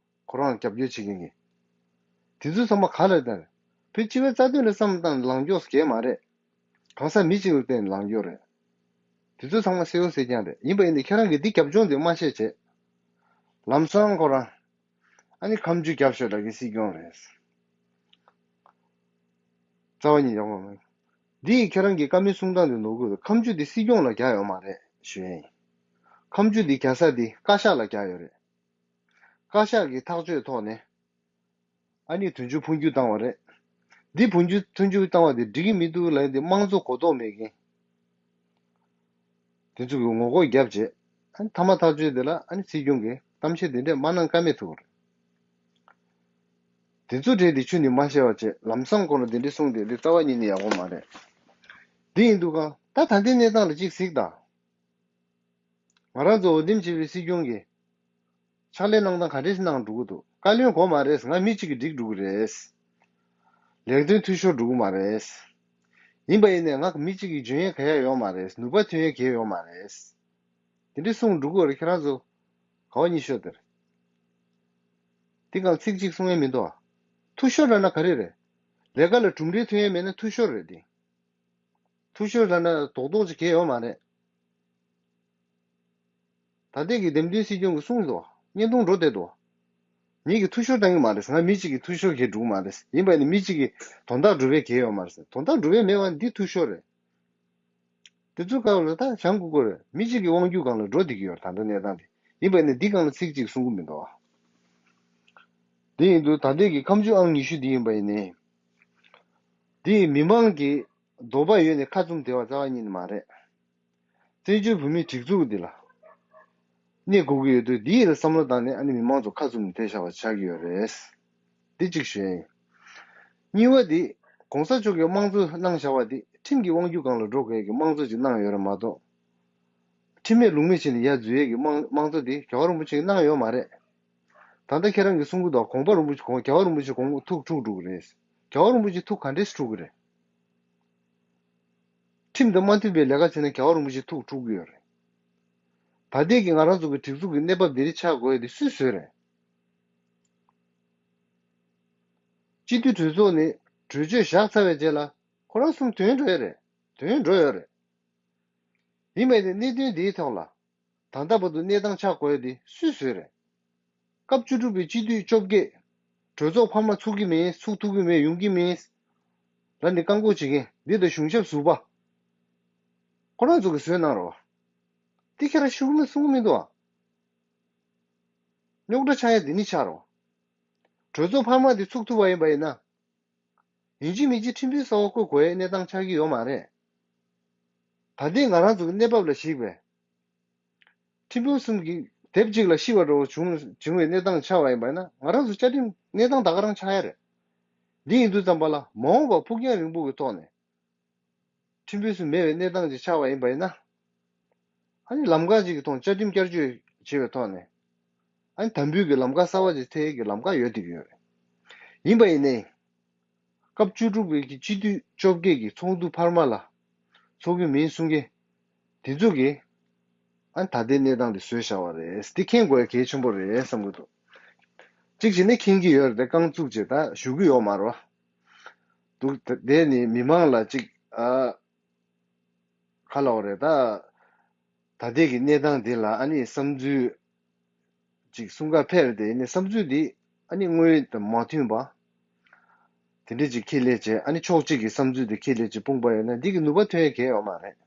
ཁོ་རང་རྒྱབ་སྐྱོར་བྱེད་མཁན་གྱིས། དེ་ཚོ་ཚང་མ་ག་ལ་བསྡད། བོད་སྤྱི་པའི་རྩ་དོན་ལ་བསམ་བློ་བཏང་ནས་ལངས་ཕྱོགས་སུ་གས་མ་རེད། གང་ཟག་མི་གཅིག་ལ་བརྟེན་ནས་ལངས་ཕྱོགས་རེད། དེ་ཚོ་ཚང་མ་གསལ་པོ་གསལ་རྐྱང་རེད། ཡིན་པ་ཡིན་ནའི་ཁྱེད་རང་གིས་འདི་རྒྱབ་ལྗོངས་དེ་མ་ཤེས་བྱས། ལམ་སང་ཁོ་རང་ཨ་ནི་ཁ་མཆུ་རྒྱབ་ཤོག་ལབ་མཁན་སྲིད་སྐྱོང་རེད། རྩ་བ་ཉིད་ཡོང་བ་མེད། འདི་ཡིས་ཁྱེད་རང་གི་བཀའ་མོལ་གསུང་སྟངས་དེ་ནོར་གི་རེད། ཁ་མཆུ་དེ་སྲིད་སྐྱོང་ལ་རྒྱག་ཡོད་མ་རེད་ཞུ་ཡ་ཡིན། ཁ་མཆུ་དེ་རྒྱག་ས་དེ་བཀའ་ཤག་ལ་རྒྱག་ཡོད་རེད། བཀའ་ཤག་གིས་ཐག་གཅོད་ཐོག་ནས་ཨ་ནི་དོན་གཅོད་འཕོ་འགྱུར་བཏང་བ་རེད། འདི་འཕོ་འགྱུར་འཕོ་འགྱུར་བཏང་བ་དེ་འགྲིག་གི་མི་འདུག་ལབ་ཡ་དེ་དམངས་གཙོ་གོ་རྟོགས་མེད་མཁན། དེ་ཚོ་གིས་ངོ་རྒོལ་བརྒྱབ་རྗེས། ཨ་ནི་མཐའ་མ་ཐག་གཅོད་དེ་ལ་ཨ་ནི་སྲིད་སྐྱོང་གིས་གཏམ་བཤད་དེ་འདྲས་མ་གནང་ཀ་མེད་ཐུག་རེད། དེ་ཚོ་གྲས་དེ་ཁྱོན་ནས་མ་བཤད་པ་བྱས། ལམ་སང་ཁོ་ལ་དེ་འདྲས་གསུངས་ཏེ་འདི་རྩ་བ་ཉིད་ནས་ཡག་པོ་མ་རེད། འདི་ཡིན་དུས་གང་ད་ད་ལྟའི་གནས་སྟངས་ལ་གཅིག་གཟིགས་དང་། ང་རང་ཚོ་འོས་འདེམས་བྱས་པའི་སྲིད་སྐྱོང་གིས་ཕྱག་ལས་གནང་སྟངས་ག་འདྲས་གནང་འགྲོ་གི་འདུག་བཀའ་བློན་དགོས་མ་རེད། ང་མི་གཅིག་གིས་འགྲིག་འགྲོ་གི་རེད། ལས་དོན་འཐུས་ཤོར་འགྲོ་གི་མ་རེད། ཡིན་པ་ཡིན་ནའི་ང་མི་གཅིག་གིས་འཇོན་ཡས་ག་ཡ་ཡོད་མ་རེད། ནུས་པ་ཐོན་ཡས་ག་ཡ་ཡོད་མ་རེད། དེ་འདྲས་གསུངས་འགྲོ་གི་རེད། ཁྱེད་རང་ཚོ་ག་བ་ཉིད་ཤོད་དེར། དེ་གང་ཚིག་གཅིག་གསུང་ཡས་མི་འདུག་ཨ། འཐུས་ཤོར་ལབ་ན་ག་རེ་རེད། ལས་ཀ་ལ་གྲུབ་འབྲས་ཐོན་ཡས་མེད་ན་འཐུས་ཤོར་རེད་དེ། འཐུས་ཤོར་ལབ་ན་རྡོག་རྡོག་ཅིག་གས་ཡོད་མ་རེད། ད་ལྟའི་གི་འདེམས་ཐོན་སྲིད་སྐྱོང་གིས་གསུངས་འདུག་བརྙན་ཐུང་འགྲོ་བསྡད་འདུག་ངེད་ཀྱིས་འཐུས་ཤོར་བཏང་གི་མ་རེད། ང་མི་གཅིག་གིས་འཐུས་ཤོར་གས་འགྲོ་གི་མ་རེད། ཡིན་པ་ནི་མི་གཅིག་གིས་དོན་དག་སྒྲུབ་པའི་གས་ཡོད་མ་རེད། དོན་དག་སྒྲུབ་པའི་མེད་པ་འདི་འཐུས་ཤོར་རེད། དེ་ཚོ་སྐབས་ལ་ད་བྱང་ཁུག་ཀོ་རེད། མི་གཅིག་གི་དབང་སྒྱུར་སྒང་ལ་འགྲོ་བསྡད་ཀྱི་ཡོད་རེད། ད་ལྟ་གནས་སྟངས་དེ། ཡིན་པ་ནི་འདི་སྒང་ལ་ཚིག་གཅིག་གསུང་གི་མི་འདུག་ཨ། དེ་ཡིན་དུས་ད་ལྟའི་གི་ཁ་མཆུ་ཨང་ཉི་ཤུ་འདི་ཡིན་པ་ཡིན་ནའི། འདི་མི་མང་གི་འདོད་པ་ཡོད་ནས་ཁ་བཙུམ་བསྡད་པ་རྩ་བ་ཉིད་ནས་མ་རེད། བཙན་བྱོལ་བོད་མིའི་སྒྲིག་འཛུགས་འདི་ལ་གནས་དགོས་ཀྱི་ཡོད་དུས། འདི་ཡི་ལ་བསམ་བློ་བཏང་ནས་ཨ་ནི་མི་མང་ཚོ་ཁ་བཙུམ་བསྡད་བཞག་པ་ཆགས་ཀྱི་ཡོད་རེད། འདི་གཅིག་ཞུ་ཡ་ཡིན། གཉིས་པ་འདི་༸གོང་ས་མཆོག་གིས་དམངས་གཙོ་གནང་བཞག་པ་འདི་ཁྲིམས་ཀྱི་དབང་སྒྱུར་སྒང་ལ་འགྲོ་དགོས་ཀྱི་དམངས་གཙོ་ཅིག་གནང་ཡོད་རེད་མ་གཏོགས། ཁྲིམས་མེད་ལུགས་མེད་བྱས་ནས་ཡར་འཛུལ་ཡས་ཀྱི་དམངས་དམངས་གཙོ་འདི་རྒྱལ་བ་རིན་པོ་ཆེ་གིས་གནང་ཡོད་མ་རེད། ད་ལྟ་ཁྱེད་རང་གིས་གསུང་གི་འདུག་གོང་མ་རིན་པོ་ཆེ་གོང་རྒྱལ་བ་རིན་པོ་ཆེ་གོང་ཐུགས་འཁྲུག་འགྲོ་གི་རེད། རྒྱལ་བ་རིན་པོ་ཆེ་ཐུགས་ག་འདྲས་འཁྲུག་གི་རེད། ཁྲིམས་དང་མ་མཐུན་པའི་ལས་ཀ་བྱས་ན་རྒྱལ་བ་རིན་པོ་ཆེ་ཐུགས་འཁྲུག་གི་ཡོད་རེད། ད་ལྟའི་གི་ང་རང་ཚོ་གི་སྒྲིག་འཛུགས་ཀྱི་གནས་བབ་འདི་རིགས་ཆགས་དགོས་ཡ་དེ་སུས་བཟོས་རེད། སྤྱི་འཐུས་གྲོས་ཚོགས་ནས་གྲོས་ཆོད་བཞག་ཚར་བའི་རྗེས་ལ་ཁོ་རང་གསུམ་དོན་འགྲོ་ཡ་རེད། དོན་འགྲོ་ཡོད་རེད། ཡིན་མིན་དེ་གནད་དོན་འདིའི་ཐོག་ལ་ད་ལྟ་བར་དུ་གནས་སྟངས་ཆགས་དགོས་ཡ་དེ་སུས་བཟོས་རེད། སྐབས་བཅུ་དྲུག་པའི་སྤྱི་འཐུས་བཅོ་བརྒྱད། གྲོས་ཚོགས་འཕར་མ་ཚུགས་ཀྱི་མིན། ཚུགས་ཐུབ་ཀྱི་མེད། ཡོང་གི་མིན་ལབ་ནས་བཀག་འགོག་བྱེད་མཁན་འདི་དང་གཞུང་ཞབས་ཟུར་པ་ཁོ་རང་ཚོ་གིས་བཟོས་གནང་རོགས། འདི་ཁྱེད་རང་ཞུ་གི་མིན་གསུང་གི་མི་འདུག་ཨ། རྙོག་དྲ་ཆགས་ཡ་འདི་ནི་ཆགས་རོགས། གྲོས་ཚོགས་འཕར་མ་འདི་ཚུགས་ཐུབ་པ་ཡིན་པ་ཡིན་ན། ཡིན་གཅིག་མིན་གཅིག་ཁྲིམས་དཔོན་གསར་པ་བསྐོ་དགོས་ཡའི་གནས་སྟངས་ཆགས་ཀྱི་ཡོད་མ་རེད། ད་ལྟའི་ང་རང་ཚོ་གི་གནས་བབ་ལ་གཞིགས་པས། ཁྲིམས་དཔོན་གསུམ་གྱིས་དེབ་གཅིག་ལ་ཤི་བ་འདྲ་བོ་བྱུང་བྱུང་བའི་གནས་སྟངས་ཆགས་པ་ཡིན་པ་ཡིན་ན། ང་རང་ཚོ་བཅའ་ཁྲིམས་གནས་སྟངས་ད་ག་རང་ཆགས་ཡ་རེད། འདི་ཡིན་དུས་ཙམ་པ་ལ་མ་འོངས་པར་ཕུགས་རྒྱང་རིང་པོ་གི་ཐོག་ནས་ཁྲིམས་དཔོན་སུ་མེད་པའི་གནས་སྟངས་ཅིག་ཆགས་པ་ཡིན་པ་ཡིན་ན། ཨ་ནི་ལམ་ཁ་ཅིག་གི་ཐོག་བཅའ་ཁྲིམས་བསྐྱར་བཅོས་བྱེད་པའི་ཐོག་ནས། ཨ་ནི་དམ་འབུལ་གྱི་ལམ་ཁ་གསར་པ་ཅིག་ཐེ་གི་ལམ་ཁ་ཡོད་བསྡད་ཀྱི་ཡོད་རེད། ཡིན་པ་ཡིན་ནའི། སྐབས་བཅུ་དྲུག་པའི་གི་སྤྱི་འཐུས་བཅོ་བརྒྱད་ཀྱི་ཚོགས་འདུ་འཕར་མ་ལ་ཚོགས་ཀྱི་མིན་གསུང་མཁན་དེ་ཚོ་གིས་ཨ་ནི་ད་ལྟའི་གནས་སྟངས་དེ་བཟོས་བཞག་པ་རེད། འདི་མཁྱེན་དགོས་ཡ་གལ་ཆེན་པོ་རེད་བསམ་གྱི་འདུག་གཅིག་བྱས་ནས་མཁྱེན་གྱི་ཡོད་རེད་དེ། རྐང་བཙུགས་བྱས་ད་ཞུ་གི་ཡོད་མ་རེད་བ། འདུག་དེ་ནི་མི་མང་ལ་གཅིག་ཨ། ག་ལབ་དགོས་རེད་ད། ད་ལྟའི་གི་གནས་སྟངས་འདི་ལ་ཨ་ནི་བསམ་ཚུལ་ཅིག་གསུང་ག་ཕེབས་ཏེ་ནི་བསམ་ཚུལ་འདི་ཨ་ནི་དངོས་ཡོད་དང་མ་མཐུན་པ། དེ་འདྲ་ཅིག་ཁྱེར་སླེབས་བྱས། ཨ་ནི་ཕྱོགས་གཅིག་གི་བསམ་ཚུལ་འདི་ཁྱེར་སླེབས་བྱས་སྤུངས་པ་ཡིན་ན་འདི་གི་ནུས་པ་ཐོན་ཡ་གང་ཡང་ཡོད་མ་རེད།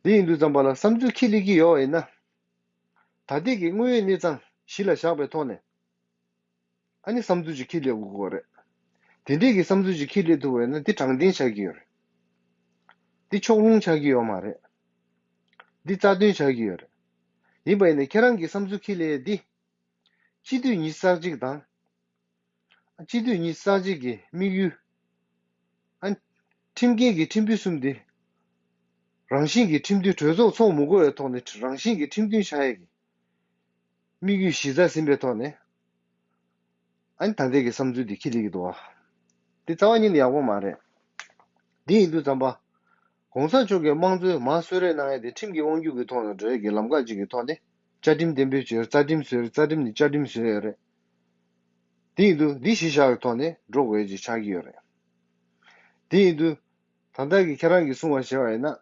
འདི་ཡིན་དུས་ཙམ་པ་ལ་བསམ་ཚུལ་ཁྱེར་སླེབས་ཀྱི་ཡོད་པ་ཡིན་ན། ད་ལྟའི་གི་དངོས་ཡོད་གནས་སྟངས་གཞི་ལ་བཞག་པའི་ཐོག་ནས། ཨ་ནི་བསམ་ཚུལ་ཅིག་ཁྱེར་སླེབས་དགོས་ཀྱི་ཡོད་རེད། དེ་འདྲའི་གི་བསམ་ཚུལ་ཅིག་ཁྱེར་སླེབས་ཐུབ་པ་ཡིན་ན་འདི་དྲང་བདེན་ཆགས་ཀྱི་ཡོད་རེད། འདི་ཕྱོགས་ལྷུང་ཆགས་ཀྱི་ཡོད་མ་རེད། འདི་རྩ་དོན་ཆགས་ཀྱི་ཡོད་རེད། ཡིན་པ་ཡིན་ན་ཁྱེད་རང་གི་བསམ་ཚུལ་ཁྱེར་སླེབས་འདི། སྤྱི་འཐུས་ཉི་ཤུ་རྩ་གཅིག་དང་། སྤྱི་འཐུས་ཉི་ཤུ་རྩ་གཅིག་གི་དམིགས་ཡུལ། ཨ། ཁྲིམས་འགལ་གྱི་ཁྲིམས་དཔོན་གསུམ་དེ། རང་བཞིན་གྱི་ཁྲིམས་མཐུན་གྲོས་ཚོགས་ཚོགས་མི་དགོས་པའི་ཐོག་ནས་རང་བཞིན་གྱི་ཁྲིམས་མཐུན་ཆགས་ཡས་ཀྱི་དམིགས་ཡུལ་གཞི་རྩར་ཟིན་པའི་ཐོག་ནས། ཨ་ནི་ད་ལྟའི་གི་བསམ་ཚུལ་འདི་ཁྱེར་སླེབས་ཀྱི་འདུག་བ། འདི་རྩ་བ་ཉིད་ནས་ཡག་པོ་མ་རེད། འདི་ཡིན་དུས་ཙམ་པ། གོང་ས་མཆོག་གིས་དམངས་གཙོའི་མར་གསོལ་རས་གནང་ཡས་དེ་ཁྲིམས་ཀྱི་དབང་སྒྱུར་གྱི་ཐོག་ནས་འགྲོ་ཡས་ཀྱི་ལམ་ཁ་ཅིག་གི་ཐོག་ནས་བཅའ་ཁྲིམས་གཏན་འབེབས་བྱས་རྩ་ཁྲིམས་བཟོས་རེད། རྩ་ཁྲིམས་ནས་བཅའ་ཁྲིམས་བཟོས་ཡོད་རེད། དེ་ཡིན་དུས་འདི་གཞི་བཞག་གི་ཐོག་ནས་འགྲོ་དགོས་ཡས་ཅིག་ཆགས་ཀྱི་ཡོད་རེད། དེ་ཡིན་དུས་ད་ལྟ་གི་ཁྱེད་རང་གིས་གསུང་བ་བྱས་པ་ཡིན་ན།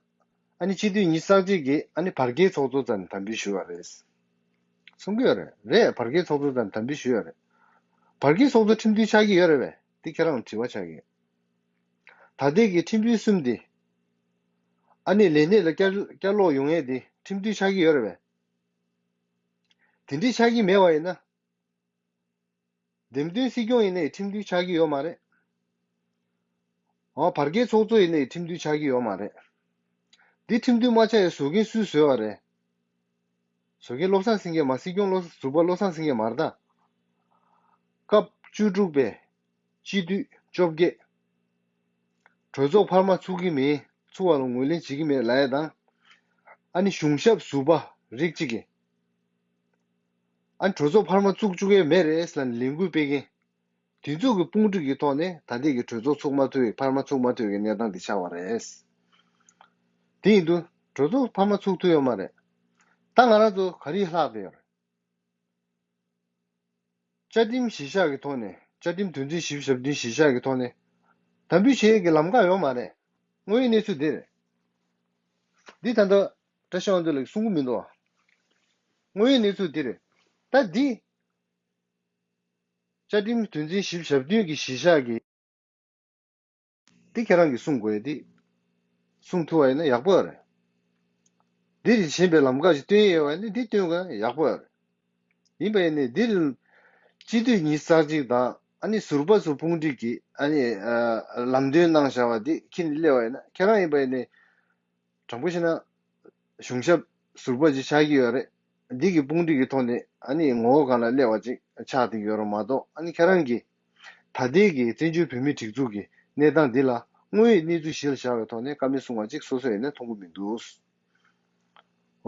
ཨ་ནི་སྤྱི་འཐུས་ཉི་ཤུ་རྩ་གཅིག་གིས་ཨ་ནི་བར་བརྒལ་ཚོགས་གཙོ་རྩ་ནས་དམ་འབུལ་ཞུས་པ་རེད། གསུང་གི་ཡོད་རེད། རེད། བར་བརྒལ་ཚོགས་གཙོ་རྩ་ནས་དམ་འབུལ་ཞུས་ཡོད་རེད། བར་བརྒལ་ཚོགས་གཙོ་ཁྲིམས་མཐུན་ཆགས་ཀྱི་ཡོད་རེད་པས། འདི་ཁྱེད་རང་ལ་དྲི་བ་ཆགས་ཀྱི་ཡོད། ད་ལྟའི་གི་ཁྲིམས་དཔོན་གསུམ་དེ། ཨ་ནི་ལས་གནས་ལ་བསྐྱར་བསྐྱར་ལོག་ཡོང་ཡས་དེ་ཁྲིམས་མཐུན་ཆགས་ཀྱི་ཡོད་རེད་པས། དེ་འདྲའི་ཆགས་ཀྱི་མེད་པ་ཡིན་ན། འདེམས་ཐོན་སྲིད་སྐྱོང་ཡིན་ནའི་ཁྲིམས་མཐུན་ཆགས་ཀྱི་ཡོད་མ་རེད། འོ། བར་བརྒལ་ཚོགས་གཙོ་ཡིན་ནའི་ཁྲིམས་མཐུན་ཆགས་ཀྱི་ཡོད་མ་རེད། འདི་ཁྲིམས་མཐུན་མ་ཆགས་ཡས་བཟོ་མཁན་སུས་བཟོས་པ་རེད། བཟོ་མཁན་བློ་བཟང་སེང་གེ་མ། སྲིད་སྐྱོང་བློ་ཟུར་པ་བློ་བཟང་སེང་གེ་མ་རེད་ད། སྐབས་བཅུ་དྲུག་པའི་སྤྱི་འཐུས་བཅོ་བརྒྱད། གྲོས་ཚོགས་འཕར་མ་ཚུགས་ཀྱི་མིན། ཚུགས་པ་ལ་ངོས་ལེན་བྱེད་ཀྱི་མེད་ལབ་ཡས་དང་། ཨ་ནི་གཞུང་ཞབས་ཟུར་པ་རིགས་གཅིག་གིས། ཨ་ནི་གྲོས་ཚོགས་འཕར་མ་བཙུགས་བཅུག་ཡས་མེད་རེད་ཟེར་ནས་ལས་འགུལ་སྤེལ་མཁན། དེ་ཚོ་གི་དཔུང་སྒྲིག་གི་ཐོག་ནས་ད་ལྟའི་གི་གྲོས་ཚོགས་ཚུགས་མ་ཐུབ་པའི་འཕར་མ་ཚུགས་མ་ཐུབ་པའི་གནས་སྟངས་དེ་ཆགས་པ་རེད། དེ་ཡིན་དུས་གྲོས་ཚོགས་འཕར་མ་ཚུགས་ཐུབ་ཡོད་མ་རེད། ད་ང་རང་ཚོ་ག་རེ་ལྷག་བསྡད་ཡོད་རེད། བཅའ་ཁྲིམས་གཞི་བཞག་གི་ཐོག་ནས། བཅའ་ཁྲིམས་དོན་ཚན་བཞི་བཅུ་ཞེ་བདུན་གཞི་བཞག་གི་ཐོག་ནས་དམ་འབུལ་བྱེད་ཡས་ཀྱི་ལམ་ཁ་ཡོད་མ་རེད། དངོས་ཡོད་གནས་ཚུལ་འདི་རེད། འདི་ད་ལྟ་བཀྲ་ཤིས་དབང་འདུས་ལགས་གསུང་གི་མི་འདུག་བ། དངོས་ཡོད་གནས་ཚུལ་འདི་རེད། ད་འདི། བཅའ་ཁྲིམས་དོན་ཚན་བཞི་བཅུ་ཞེ་བདུན་གྱི་གཞི་བཞག་གི། འདི་ཁྱེད་རང་གིས་གསུང་དགོས་ཡས་འདི། གསུང་ཐུབ་པ་ཡིན་ན་ཡག་པོ་རེད། འདི་རེད། གཞན་པའི་ལམ་ཁ་ཞིག་སྟོན་ཡས་ཡོད་པ་ཡིན་ན་འདི་སྟོན་དགོས་ན་ཡག་པོ་རེད། ཡིན་པ་ཡིན་ནའི་འདིར་སྤྱི་འཐུས་ཉི་ཤུ་རྩ་གཅིག་དང་ཨ་ནི་ཟུར་པ་ཚོ་དཔུང་སྒྲིག་གིས་ཨ་ནི་ཨ་ལམ་སྟོན་གནང་བཞག་པ་འདི་ཁྱེད་ནས་སླེབས་པ་ཡིན་ན། ཁྱེད་རང་ཡིན་པ་ཡིན་ནའི། དྲང་པོ་བཤད་ན། གཞུང་ཞབས་ཟུར་པ་ཅིག་ཆགས་ཀྱི་ཡོད་རེད། འདི་གི་དཔུང་སྒྲིག་གི་ཐོག་ནས་ཨ་ནི་ངོ་བོ་གང་ལ་སླེབས་པ་ཅིག་ཆགས་བསྡད་ཀྱི་ཡོད་རེད་མ་གཏོགས། ཨ་ནི་ཁྱེད་རང་གིས་ད་ལྟའི་གི་བཙན་བྱོལ་བོད་མིའི་སྒྲིག་འཛུགས་ཀྱི་གནས་སྟངས་འདི་ལ་དངོས་ཡོད་གནས་ཚུལ་གཞིར་བཞག་པའི་ཐོག་ནས་བཀའ་མོལ་གསུང་བ་ཅིག་སོ་སོ་ཡིན་ན་མཐོང་གི་མི་འདུག།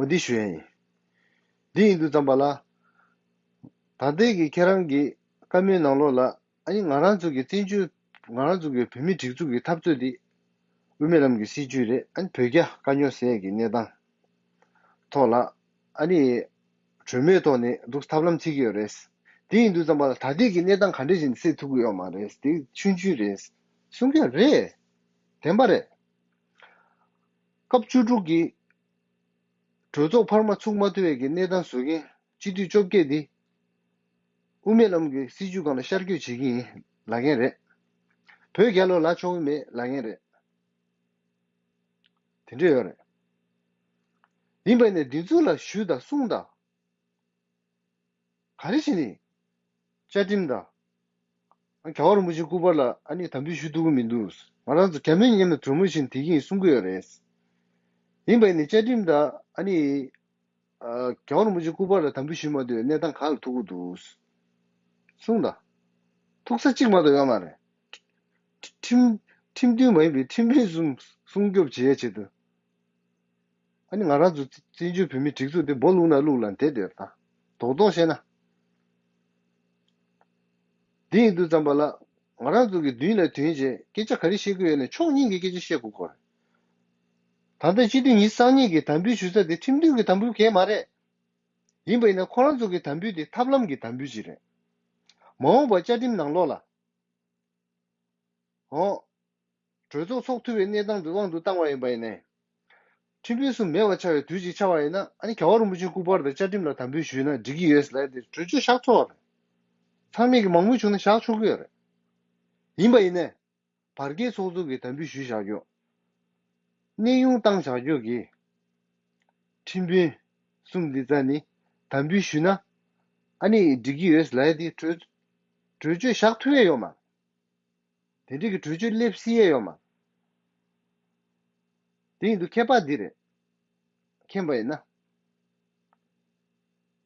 འོ། འདི་ཞུ་ཡ་ཡིན། འདི་ཡིན་དུས་ཙམ་པ་ལ། ད་ལྟའི་གི་ཁྱེད་རང་གི་བཀའ་མོལ་ནང་ལོགས་ལ། ཨ་ནི་ང་རང་ཚོ་གི་བཙན་བྱོལ། ང་རང་ཚོ་གི་བོད་མིའི་སྒྲིག་འཛུགས་ཀྱི་འཐབ་རྩོད་འདི་དབུ་མའི་ལམ་གྱི་སྲིད་བྱུས་རེད། ཨ་ནི་བོད་རྒྱ་དཀའ་རྙོག་སེལ་གྱི་གནས་སྟངས་ཐོག་ལ། ཨ་ནི་གྲོས་མོལ་ཐོག་ནས་འདུག་ཐབས་ལམ་འཚོལ་གྱི་ཡོད་རེད། དེ་ཡིན་དུས་ཙམ་པ་ལ་ད་ལྟའི་གི་གནས་སྟངས་ག་འདྲ་ཞིག་སེལ་ཐུབ་ཀྱི་ཡོད་མ་རེད། དེ་ཆུང་ཆུང་རེད་གསུང་གི་རེད། བདེན་པ་རེད། སྐབས་བཅུ་དྲུག་གི་གྲོས་ཚོགས་འཕར་མ་ཚུགས་མ་ཐུབ་པའི་གི་གནས་སྟངས་བཟོ་མཁན་སྤྱི་འཐུས་བཅོ་བརྒྱད་འདི། དབུ་མའི་ལམ་གྱི་སྲིད་བྱུས་སྒང་ལ་ཤར་བསྐྱོད་བྱེད་ཀྱི་ཡིན་ལབ་མཁན་རེད། བོད་རྒྱལ་ལོ་ལ་ཆོག་གི་མེད་ལབ་མཁན་རེད། དེ་འདྲ་ཡོད་རེད། ཡིན་པ་ནས་འདི་ཚོ་ལ་ཞུ་དང་གསུང་དང་། ག་རེ་བྱས་ནས། བཅའ་ཁྲིམས་དང་། རྒྱལ་བ་རིན་པོ་ཆེའི་སྐུ་པར་ལ་ཨ་ནི་དམ་འབུལ་ཞུ་ཐུབ་ཀྱི་མི་འདུག། ང་རང་ཚོ་རྒྱ་མི་མཉམ་དུ་གྲོས་མོལ་བྱས་ནས་དེ་གིན་གསུང་གི་ཡོད་རེད། ཡིན་པ་ནི་བཅའ་ཁྲིམས་དང་ཨ་ནི། རྒྱལ་བ་རིན་པོ་ཆེའི་སྐུ་པར་ལ་དམ་འབུལ་ཞུས་མ་ཐུབ་པའི་གནས་སྟངས་ག་ལ་ཐུག་གི་འདུག། གསུངས་དང་། ཐུག་ས་གཅིག་མ་གཏོགས་ཡོད་མ་རེད། ཁྲིམས། ཁྲིམས་མཐུན་མ་ཡིན་པའི་ཁྲིམས་དཔོན་གསུམ་སྲུང་སྐྱོབ་བྱེད་ཡ་ཆེད་དུ། ཨ་ནི་ང་རང་ཚོ་བཙན་བྱོལ་བོད་མིའི་སྒྲིག་འཛུགས་དེ་སྦོ་བླུགས་ན་བླུགས་ལ་བསྡད་བསྡད་ད། རྡོག་རྡོག་བཤད་ན། འདི་ཡིན་དུས་ཙམ་པ་ལ། ང་རང་ཚོ་གི་མདུན་ལ་དོན་བྱས་སྐད་ཆ་ག་རེ་བཤད་ཀྱི་ཡོད་ནས་ཕྱོགས་གཉིས་ཀྱི་སྐད་ཆ་བཤད་དགོས་ཀྱི་རེད། ད་ལྟ་སྤྱི་འཐུས་ཉི་ཤུ་རྩ་གཉིས་ཀྱིས་དམ་འབུལ་ཞུ་ས་དེ་ཁྲིམས་མཐུན་གྱི་དམ་འབུལ་གང་ཡང་མ་རེད། ཡིན་པ་ཡིན་ན་ཁོ་རང་ཚོ་གི་དམ་འབུལ་དེ་ཐབས་ལམ་གྱི་དམ་འབུལ་ཅིག་རེད། མ་འོངས་པ་བཅའ་ཁྲིམས་ནང་ལོགས་ལ། འོ། གྲོས་ཚོགས་ཚོགས་ཐུབ་པའི་གནས་སྟངས་དེ་དབང་དུ་བཏང་བ་ཡིན་པ་ཡིན་ནའི། ཁྲིམས་དཔོན་གསུམ་མེད་པ་ཆགས་པའི་དུས་གཅིག་ཆགས་པ་ཡིན་ན། ཨ་ནི་རྒྱལ་བ་རིན་པོ་ཆེའི་སྐུ་པར་དང་བཅའ་ཁྲིམས་ལ་དམ་འབུལ་ཞུས་ན་འགྲིག་གི་ཡོད་ལབ་དེ་གྲོས་ཆོད་བཞག་ཆོག་པ་རེད། ཚང་མས་ཀྱི་མང་མོས་བྱུང་ན་བཞག་ཆོག་གི་ཡོད་རེད། ཡིན་པ་ཡིན་ནའི། བར་བརྒལ་ཚོགས་གཙོ་གིས་དམ་འབུལ་ཞུས་བཞག་རྒྱུ། གནས་དབྱུང་བཏང་བཞག་རྒྱུ་གི། ཁྲིམས་དཔོན་གསུམ་འདི་རྩ་ནི་དམ་འབུལ་ཞུས་ན། ཨ་ནི་འགྲིག་གི་ཡོད་ལབ་དེ་གྲོས། གྲོས་ཆོད་བཞག་ཐུབ་ཡས་ཡོད་མ། དེ་འདྲ་གི་གྲོས་ཆོད་སླེབས་སྲིད་ཡས་ཡོད་མ། དེ་ཡིན་དུས་ཁྱད་པར་འདི་རེད། མཁྱེན་པ་ཡིན་ན།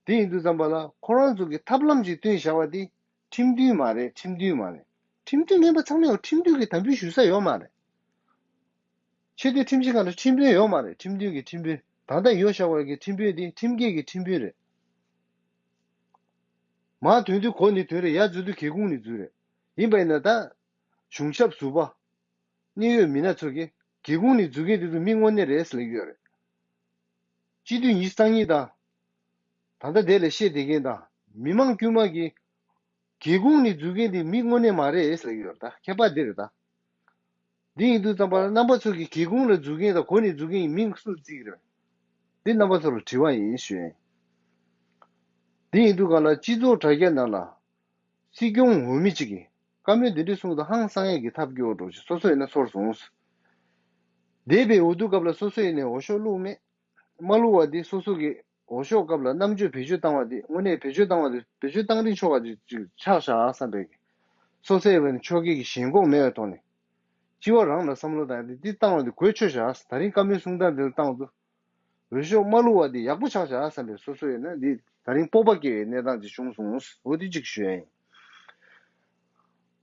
དེ་ཡིན་དུས་ཙམ་པ་ལ་ཁོ་རང་ཚོ་གི་ཐབས་ལམ་ཞིག་བཏོན་བཞག་པ་དེ་ཁྲིམས་མཐུན་མ་རེད། ཁྲིམས་མཐུན་མ་རེད། ཁྲིམས་མཐུན་མིན་པ་ཚང་མས་ཁྲིམས་མཐུན་གྱི་དམ་འབུལ་ཞུ་ས་ཡོད་མ་རེད། ཆེས་མཐོའི་ཁྲིམས་ཞིབ་ཁང་ལ་ཁྲིམས་དཔོན་ཡོད་མ་རེད། ཁྲིམས་མཐུན་གྱི་ཁྲིམས་དཔོན། ད་ལྟ་ཡོད་བཞག་པ་གི་ཁྲིམས་དཔོན་དེ་ཁྲིམས་འགལ་གྱི་ཁྲིམས་དཔོན་རེད། མར་དོན་དུ་གོ་ནི་དོན་རེད། ཡར་འཛུལ་དུས་གལ་ཁུངས་ནི་འཛུལ་རེད། ཡིན་པ་ཡིན་ན་ད། གཞུང་ཞབས་ཟུར་པ། གནད་ཡོད་མི་སྣ་ཚོ་གིས། སྒེའུ་ཁུང་ནས་འཛུལ་མཁན་དེ་ཚོ་མི་དངོས་གནས་རེད་ཟེར་ལབ་ཀྱི་ཡོད་རེད། སྤྱི་འཐུས་ཉི་ཤུ་རྩ་གཉིས་དང་། ད་ལྟ་དེ་ལ་བཤད་བསྡད་མཁན་དང་མི་མང་དཀྱུས་མ་གིས་སྒེའུ་ཁུང་ནས་འཛུལ་མཁན་དེ་མི་དངོས་གནས་མ་རེད་ཟེར་ལབ་ཀྱི་ཡོད་རེད། ད་ཁྱད་པར་འདི་རེད་ད། འདི་ཡིན་དུས་ཙམ་པ་ལ་རྣམ་པ་ཚོ་གིས་སྒེའུ་ཁུང་ལ་འཛུལ་མཁན་དང་སྒོ་ནས་འཛུལ་མཁན་གྱི་མིང་སུ་བརྩི་གི་རེད། འདི་རྣམ་པ་ཚོ་ལ་དྲི་བ་ཡིན་ཞུ་ཡ་ཡིན། འདི་ཡིན་དུས་གང་ལ་སྤྱི་ཚོགས་དྲ་རྒྱ་ནང་ལ་སྲིད་སྐྱོང་འོས་མི་གཅིག་གིས་བཀའ་མོལ་འདི་འདྲ་གསུངས་དུས་ཧང་སང་ཡས་ཀྱི་ཐབས་སྐྱོ་བོ་འགྲོ་ཞིག་སོ་སོ་ཡིན་ན་ཚོར་སོང་། འདས་པའི་འོས་བསྡུ་སྐབས་ལ་སོ་སོ་ཡིན་ནའི་འོས་ཤོག་བླུགས་མེད། མ་བླུགས་པ་འདི་སོ་སོ་གི་འོས་ཤོག་སྐབས་ལ་རྣམ་དཔྱོད་བེད་སྤྱོད་བཏང་བ་འདི་དངོས་གནས་བེད་སྤྱོད་བཏང་བ་འདི་བེད་སྤྱོད་བཏང་རིན་ཆོག་པ་ཅིག་ཅིག་ཆགས་བཞག་བསམ་པའི་གི། སོ་སོའི་བས་ནི་ཆོལ་ཁའི་གི་ཞེན་ཁོག་མེད་པའི་ཐོག་ནས། སྤྱི་བ་རང་ལ་བསམ་བློ་བཏང་ཡ་འདི་འདི་བཏང་བ་འདི་གོ་ཆོད་བཞག་ད་རིང་བཀའ་མོལ་གསུང་སྟངས་འདི་ལ་བཏང་དུས། འོས་ཤོག་མ་བླུགས་པ་འདི་ཡག་པོ་ཆགས་བཞག་བསམ་པའི་སོ་སོ་ཡིན་ན་འདི་ད་རིང་སྤོབས་པ་སྐྱེ་བའི་གནས་སྟངས་ཅིག་བྱུང་སོང་འོ་འདི་གཅིག་ཞུ་ཡ་ཡིན།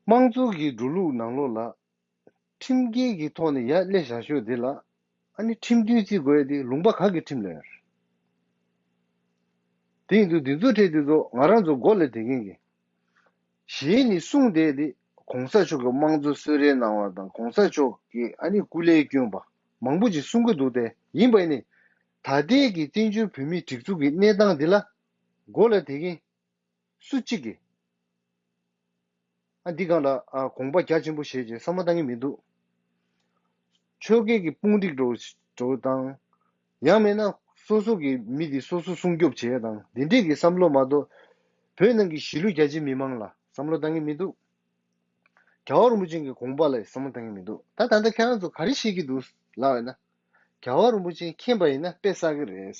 དམངས་གཙོ་གི་འགྲོ་ལུགས་ནང་ལོགས་ལ། ཁྲིམས་འགལ་གྱི་ཐོག་ནས་ཡར་སླེབས་བཞག་ཤོས་འདི་ལ། ཨ་ནི་ཁྲིམས་མཐུན་བརྩི་དགོས་ཡ་དེ་ལུང་པ་ག་གི་ཁྲིམས་ལ་ཡོད་རེད། དེ་ཡིན་དུས་འདི་ཚོ་འཕྲད་དུས་ཚོ་ང་རང་ཚོ་མགོ་ལ་དེ་མཁན་གྱི། གཞི་ནས་གསུངས་བསྡད་དེ་གོང་ས་མཆོག་གི་དམངས་གཙོ་གསོལ་རས་གནང་བ་དང་གོང་ས་མཆོག་གི་ཨ་ནི་སྐུ་ལས་བསྐྱོན་པ་མང་པོ་ཅིག་གསུང་གི་འདུག་སྟེ་ཡིན་པ་ཡིན་ནི། ད་ལྟའི་གི་བཙན་བྱོལ་བོད་མིའི་སྒྲིག་འཛུགས་ཀྱི་གནས་སྟངས་འདི་ལ་མགོ་ལ་དེ་མཁན། སུ་གཅིག་གིས། ཨ་འདི་སྒང་ལ་ཨ་དགོངས་པ་རྒྱ་ཆེན་པོ་བཞེས་བྱས་བསམ་བློ་བཏང་གི་མི་འདུག་ཆོལ་ཁའི་གི་དཔུང་སྒྲིག་འགྲོ་འགྲོ་དང་། ཡང་མིན་ན་སོ་སོ་གི་མི་དེ་སོ་སོ་སྲུང་སྐྱོབ་བྱེད་ཡ་དང་འདི་འདྲས་ཀྱི་བསམ་བློ་མ་གཏོགས། བོད་ནང་གི་གཞིས་ལུས་རྒྱ་ཆེ་མི་མང་ལ་བསམ་བློ་བཏང་གི་མི་འདུག་རྒྱལ་བ་རིན་པོ་ཆེ་གི་དགོངས་པ་ལ་བསམ་བློ་བཏང་གི་མི་འདུག་ད་ད་ལྟ་ཁྱེད་རང་ཚོ་ག་རེ་བཤད་ཀྱི་འདུག་ལབ་ཡ་ན། རྒྱལ་བ་རིན་པོ་ཆེ་མཁྱེན་པ་ཡིན་ན་དཔེ་བསགས་ཀྱི་རེད།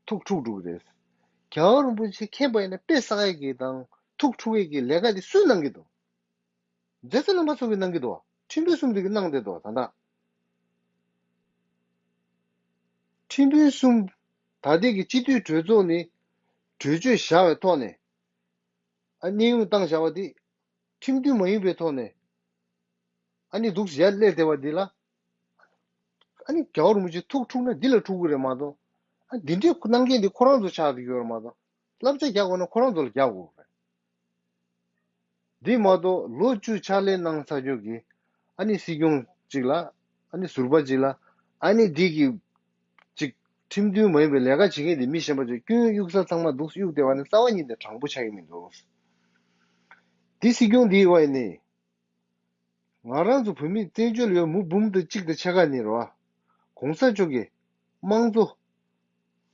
ཐུགས་འཁྲུག་འགྲོ་གི་རེད། རྒྱལ་བ་རིན་པོ་ཆེ་མཁྱེན་པ་ཡིན་ན་དཔེ་བསགས་ཡས་ཀྱི་དང་ཐུགས་འཁྲུག་ཡས་ཀྱི་ལས་ཀ་དེ་སུས་གནང་གི་འདུག་མཛད་གཙོ་རྣམ་པ་ཚོ་གིས་གནང་གི་འདུག་ཁྲིམས་དཔོན་གསུམ་དེ་གིས་གནང་བསྡད་འདུག་ད་ལྟ། ཁྲིམས་དཔོན་གསུམ། ད་ལྟའི་གི་སྤྱི་འཐུས་གྲོས་ཚོགས་ནས་གྲོས་ཆོད་བཞག་པའི་ཐོག་ནས། ཨ་གནས་དབྱུང་བཏང་བཞག་པ་དེ། ཁྲིམས་མཐུན་མ་ཡིན་པའི་ཐོག་ནས། ཨ་ནི་འདུག་ཡར་སླེབས་བསྡད་པ་འདི་ལ། ཨ་ནི་རྒྱལ་བ་རིན་པོ་ཆེ་ཐུགས་འཁྲུག་ན་འདི་ལ་འཁྲུག་གི་རེད་མ་གཏོགས། ཨ་འདི་འདྲའི་གནང་མཁན་འདི་ཁོ་རང་ཚོ་ཆགས་བསྡད་ཡོད་རེད་མ་གཏོགས། བསླབ་བྱ་རྒྱག་དགོས་ན་ཁོ་རང་ཚོ་ལ་རྒྱག་དགོས་རེད། འདི་མ་གཏོགས་ལོ་བཅུ་ཕྱག་ལས་གནང་ཚར་རྒྱུ་གི། ཨ་ནི་སྲིད་སྐྱོང་གཅིག་ལ། ཨ་ནི་ཟུར་པ་གཅིག་ལ། ཨ་ནི་འདི་གི། གཅིག་ཁྲིམས་མཐུན་མ་ཡིན་པའི་ལས་ཀ་བྱེད་མཁན་དེ་མི་གཞན་པ་ཚོས་སྐྱོན་གཡུག་ས་ཚང་མ་འདུག་གཡུག་བསྡད་པ་ནི་རྩ་བ་ཉིད་ནས་དྲང་པོ་ཆགས་ཀྱི་མི་འདུག་འདི་སྲིད་སྐྱོང་འདི་ཡི་བ་ཡིན་ནི། ང་རང་ཚོ་བོད་མི་བཙན་བྱོལ་ཡོད་མུ་འབུམ་དང་གཅིག་དང་ཕྱེད་ཀ་ནི་རེད་བ། གོང་ས་མཆོག་གིས་དམངས་གཙོ།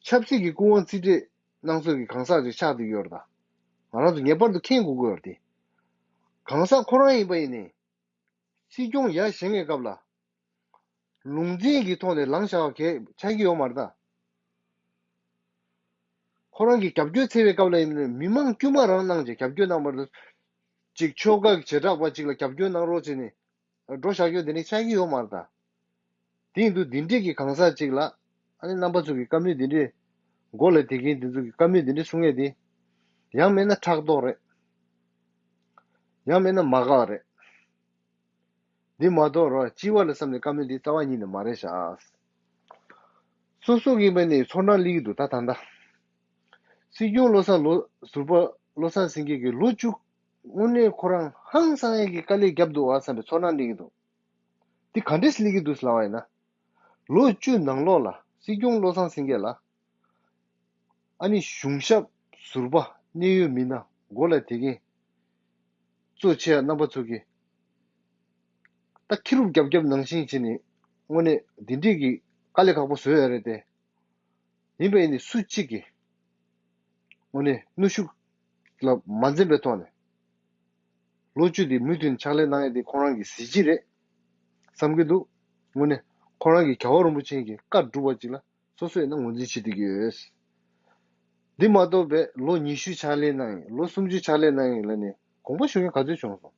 ཆབ་སྲིད་ཀྱི་སྐུ་དབང་རྩིས་སྤྲོད་གནང་སྲོལ་གྱི་གང་ཟག་ཅིག་ཆགས་བསྡད་ཡོད་རེད་ད། ང་རང་ཚོ་ངེས་པར་དུ་མཁྱེན་དགོས་ཀྱི་ཡོད་རེད་དེ། གང་ཟག་ཁོ་རང་ཡིན་པ་ཡིན་ནི། སྲིད་སྐྱོང་ཡར་བཞེངས་པའི་སྐབས་ལ། ལུང་འདྲེན་གྱི་ཐོག་ནས་ལངས་བཞག་པ་གས་ཆགས་ཀྱི་ཡོད་མ་རེད་ད། ཁོ་རང་གིས་རྒྱབ་སྐྱོར་འཚོལ་བའི་སྐབས་ལ་ཡིན་ན་མི་མང་དཀྱུས་མ་རང་གནང་བྱས་རྒྱབ་སྐྱོར་གནང་བར་དུ། ཅིག་ཆོལ་ཁ་གི་བྱེ་བྲག་པ་ཅིག་ལ་རྒྱབ་སྐྱོར་གནང་རོགས་བྱས་ནས་འགྲོ་བཞག་རྒྱུ་དེ་འདྲ་ཆགས་ཀྱི་ཡོད་མ་རེད་ད། དེ་ཡིན་དུས་འདི་འདྲས་ཀྱི་གང་ཟག་ཅིག་ལ། ཨ་ནི་རྣམ་པ་ཚོ་གི་བཀའ་མོལ་འདི་འདྲས་མགོ་ལ་དེད་མཁན་འདི་ཚོ་གི་བཀའ་མོལ་འདི་འདྲས་གསུང་ཡས་དེ། ཡང་མིན་ན་ཕྲག་དོག་རེད། ཡང་མིན་ན་མ་དགའ་བ་རེད། འདི་མ་གཏོགས་རོ་སྤྱི་བ་ལ་བསམ་ནས་བཀའ་མོལ་འདི་རྩ་བ་ཉིད་ནས་མ་རེད་ཤག་སོ་སོ་གི་མི་ནི་ཚོར་སྣང་སླེབས་ཀྱི་འདུག་ད་ད་ལྟ། སྲིད་སྐྱོང་བློ་བཟང་ལོ་ཟུར་པ་བློ་བཟང་སེང་གེ་གིས་ལོ་བཅུ། དངོས་གནས་ཁོ་རང་ཧང་སང་ཡས་ཀྱི་དཀའ་ལས་བརྒྱབ་འདུག་ཨ་བསམ་པའི་ཚོར་སྣང་སླེབས་ཀྱི་འདུག་འདི་ག་འདྲས་སླེབས་ཀྱི་འདུག་ཟེར་ལབ་པ་ཡིན་ན། ལོ་བཅུ་ནང་ལོགས་ལ་སྲིད་སྐྱོང་བློ་བཟང་སེང་གེ་ལ། ཨ་ནི་གཞུང་ཞབས་ཟུར་པ་གནད་ཡོད་མི་སྣ་མགོ་ལ་དེད་མཁན་གཙོ་ཆེ་བ་རྣམ་པ་ཚོ་གིས་ད་ཁེ་རུབ་རྒྱབ་རྒྱབ་ནང་བཞིན་བྱས་ནས་དངོས་གནས་འདི་འདྲས་ཀྱི་དཀའ་ལས་ཁག་པོ་བཟོས་ཡོད་རེད་དེ། ཡིན་པ་ཡིན་ནི་སུ་གཅིག་གིས་དངོས་གནས་གནོན་ཤུགས་ལ་མ་འཛེམས་པའི་ཐོག་ནས་ལོ་བཅུ་དེ་མུ་མཐུད་ཕྱག་ལས་གནང་ཡས་དེ་ཁོ་རང་གི་གཟི་བརྗིད་རེད་བསམ་གྱི་འདུག་དངོས་གནས་ཁོ་རང་གིས་རྒྱལ་བ་རིན་པོ་ཆེ་གི་བཀའ་སྒྲུབ་པ་ཅིག་ལ། སོ་སོ་ཡིན་ན་ངོས་འཛིན་བྱེད་བསྡད་ཀྱི་ཡོད། འདི་མ་གཏོགས་པའི་ལོ་ཉི་ཤུ་ཕྱག་ལས་གནང་ཡིན་ལོ་སུམ་ཅུ་ཕྱག་ལས་གནང་ཡིན་ལབ་ནས་དགོངས་པ་ཞུ་མཁན་ག་ཚོད་བྱུང་སོང་།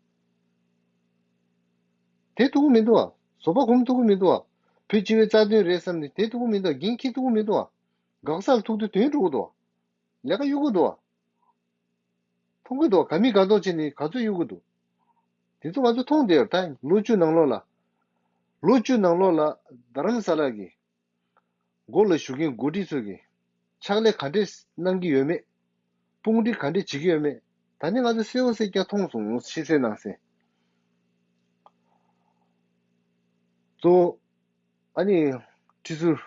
དེ་ཐུབ་ཀྱི་མི་འདུག་ཨ། བཟོད་པ་སྒོམ་ཐུབ་ཀྱི་མི་འདུག་ཨ། བོད་སྤྱི་བའི་རྩ་དོན་རེད་བསམ་ནས་དེ་ཐུབ་ཀྱི་མི་འདུག་ཨ། འགན་འཁྱེར་ཐུབ་ཀྱི་མི་འདུག་ཨ། འགག་ས་ལ་ཐུག་དུས་དོན་འགྲུབ་ཀྱི་འདུག་ཨ། ལས་ཀ་གཡུག་གི་འདུག་ཨ། མཐོང་གི་འདུག་ཨ། ག་མི་དགའ་མདོག་བྱས་ནས་ག་ཚོད་གཡུག་གི་འདུག་དེ་ཚོ་ང་ཚོ་མཐོང་བསྡད་ཡོད་ད། ལོ་བཅུ་ནང་ལོགས་ལ། ལོ་བཅུ་ནང་ལོགས་ལ་རྡ་རམ་ས་ལ་གི་མགོ་ལ་བཞུགས་མཁན་འགོ་ཁྲིད་ཚོ་གིས་ཕྱག་ལས་ག་འདྲས་གནང་གི་ཡོད་མེད། དཔུང་སྒྲིག་ག་འདྲས་བྱེད་ཀྱི་ཡོད་མེད། ད་ནི་ང་ཚོ་གསལ་བོ་གསལ་རྐྱང་མཐོང་སོང་ཕྱི་གསལ་ནང་གསལ། གཙོ་བོ་ཨ་ནི་ཁྲི་ཟུར་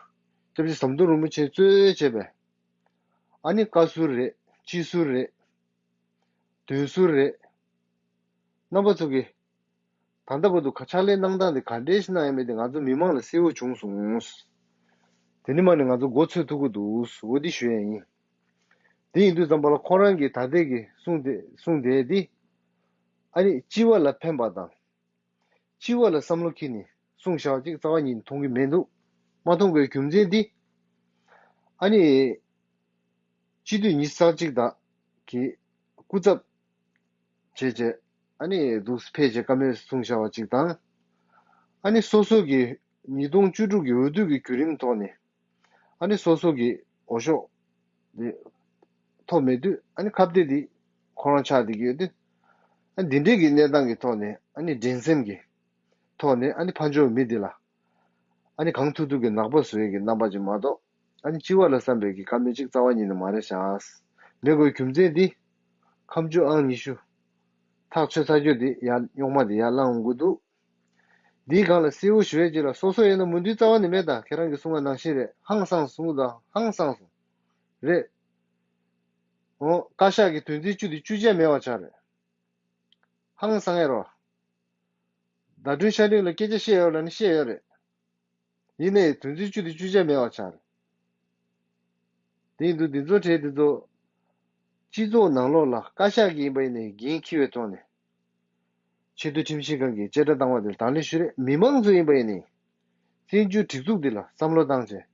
སྐྱབས་རྗེ་ཟམ་གདོང་རིན་པོ་ཆེ་གཙོས་བྱས་པའི་ཨ་ནི་བཀའ་ཟུར་རེད། སྤྱི་ཟུར་རེད། མདུན་ཟུར་རེད། རྣམ་པ་ཚོ་གིས་ད་ལྟ་བར་དུ་ཕྱག་ལས་གནང་སྟངས་དེ་ག་འདྲས་ཤིག་གནང་ཡོད་མེད་དེ་ང་ཚོ་མི་མང་ལ་གསལ་བོ་བྱུང་སོང་། དེ་ནི་མ་ནི་ང་ཚོ་མགོ་ཚོད་ཐུབ་ཀྱི་འདུག་འོ་འདི་ཞུ་ཡ་ཡིན། དེ་ཡིན་དུས་ཙམ་པ་ལ་ཁོ་རང་གིས་ད་ལྟའི་གི་གསུང་དེ་གསུང་དེ་འདི་ཨ་ནི་སྤྱི་བ་ལ་ཕན་པ་དང་། སྤྱི་བ་ལ་བསམ་བློ་འཁྱེར་ནས་གསུངས་བཞག་པ་ཅིག་རྩ་བ་ཉིད་ནས་མཐོང་གི་མི་འདུག་མ་མཐོང་དགོས་རྒྱུ་མཚན་འདི། ཨ་ནི། སྤྱི་འཐུས་ཉི་ཤུ་རྩ་གཅིག་དག་གི་སྐུ་ཚབ་བྱས་བྱས་ཨ་ནི་འདུག་ཕེབས་བྱས་བཀའ་མོལ་གསུངས་བཞག་པ་ཅིག་དང་། ཨ་ནི་སོ་སོ་གི་ཉིས་སྟོང་བཅུ་དྲུག་གི་འོས་བསྡུ་གི་བརྒྱུད་རིམ་ཐོག་ནས་ཨ་ནི་སོ་སོ་གི་འོས་ཤོག་དེ་ཐོབ་མེད་དུས་ཨ་ནི་ཁ་གཏད་དེ་ཁོ་རང་ཆགས་བསྡད་ཀྱི་ཡོད་དུས། ཨ་འདི་འདྲའི་གི་གནས་སྟངས་ཀྱི་ཐོག་ནས་ཨ་ནི་འགྲན་སེམས་ཀྱི་ཐོག་ནས་ཨ་ནི་ཕར་འབྱོར་མི་འདི་ལ་ཨ་ནི་གང་ཐུབ་ཐུབ་ཀྱི་ནག་པ་བཟོ་ཡས་ཀྱི་རྣམ་པ་ཅིག་མ་གཏོགས་ཨ་ནི་སྤྱི་བ་ལ་བསམ་པའི་གི་བཀའ་མོལ་ཅིག་རྩ་བ་ཉིད་ནས་མ་རེད་ཤག་མེད་དགོས་རྒྱུ་མཚན་འདི། ཁ་མཆུ་ཨང་ཉི་ཤུ། ཐག་ཆོད་ཚར་རྒྱུ་འདི་ཡར་རྙོག་མ་འདི་ཡར་བསླངས་འོང་གི་འདུག་འདིའི་སྒང་ལ་གསལ་བོ་ཞུ་ཡས་ཅིག་ལ་སོ་སོ་ཡིན་ན་མོས་མཐུན་རྩ་བ་ནས་མེད། ད་ཁྱེད་རང་གིས་གསུངས་པ་ནང་བཞིན་རེད། ཧང་སངས་སོང་། ད་ཧང་སངས་སོང་། རེད། འོ་བཀའ་ཤག་གི་དོན་ཚན་བཅུ་དེ་བཅུ་ཆ་མེད་པ་ཆགས་རེད། ཧང་སང་ཡ་རོ། ཟླ་སྒྲོན་ཤར་གླིང་ལ་སྐད་ཆ་བཤད་ཡོད་ལ་ནི་བཤད་ཡོད་རེད། ཡིན་ནའི་དོན་ཚན་བཅུ་དེ་བཅུ་ཆ་མེད་པ་ཆགས་རེད། དེ་ཡིན་དུས་འདི་ཚོ་གྲས་འདི་ཚོ་སྤྱི་ཚོགས་ནང་ལོགས་ལ་བཀའ་ཤག་གི་ཡིན་པ་ཡིན་ནའི་འགན་འཁྱེར་བའི་ཐོག་ནས་ཆེས་མཐོའི་ཁྲིམས་ཞིབ་ཁང་གི་བཅད་ཁྲ་བཏང་བ་དེར་དང་ལེན་ཞུ་རེད། མི་མང་ཚོ་ཡིན་པ་ཡིན་ནའི་བཙན་བྱོལ་སྒྲིག་འཛུགས་འདི་ལ་བསམ་བློ་བཏང་བྱས་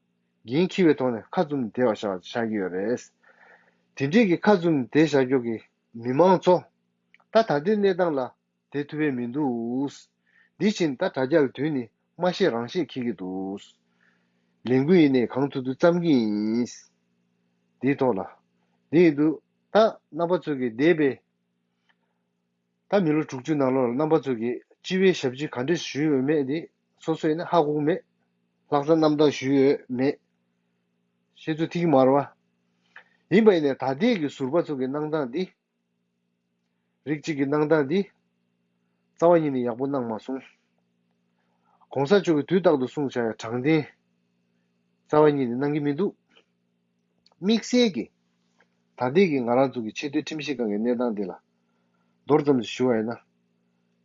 འགན་འཁྱེར་བའི་ཐོག་ནས་ཁ་བཙུམ་བསྡད་པ་ཆགས་ཆགས་ཀྱི་ཡོད་རེད། དེ་འདྲས་ཀྱི་ཁ་བཙུམ་བསྡད་བཞག་རྒྱུ་གི་མི་མང་ཚོ་ད་ད་ལྟའི་གནས་སྟངས་ལ་དེ་ཐུབ་པའི་མི་འདུག་འདི་ཕྱིན་ད་དྲ་རྒྱ་ལ་དུས་ནི་མ་ཤེས་རང་ཤེས་འཁྱེར་གྱི་འདུག་ལས་འགུལ་ཡིན་ནའི་གང་ཐུབ་ཐུབ་བརྩམ་གྱི་ཡིན། འདིའི་ཐོག་ལ། འདི་ཡིན་དུས་ད་རྣམ་པ་ཚོ་གི་འདས་པའི་ད་མི་ལོ་དྲུག་ཅུ་ནང་ལོགས་ལ་རྣམ་པ་ཚོ་གི་སྤྱི་པའི་ཞབས་ཕྱི་ག་འདྲས་ཞུས་ཡོད་མེད་དེ་སོ་སོ་ཡིན་ན་ཧ་གོ་གི་མེད། ལྷག་བསམ་རྣམ་དག་ཞུས་ཡོད་མེད། ཤེས་ཚོད་ཐིག་མ་རེད་བ། ཡིན་པ་ཡིན་ནའི་ད་ལྟའི་གི་ཟུར་པ་ཚོ་གི་གནང་སྟངས་འདི། རིགས་གཅིག་གི་གནང་སྟངས་འདི་རྩ་བ་ཉིད་ནས་ཡག་པོ་གནང་མ་སོང་། གོང་ས་མཆོག་གིས་དུས་རྟག་ཏུ་གསུངས་བཞག་པའི་དྲང་བདེན་རྩ་བ་ཉིད་ནས་གནང་གི་མི་འདུག་དམིགས་བསལ་གྱིས་ད་ལྟའི་གི་ང་རང་ཚོ་གི་ཆེས་མཐོའི་ཁྲིམས་ཞིབ་ཁང་གི་གནས་སྟངས་འདི་ལ་མདོར་ཙམ་ཞུ་བ་ཡིན་ན།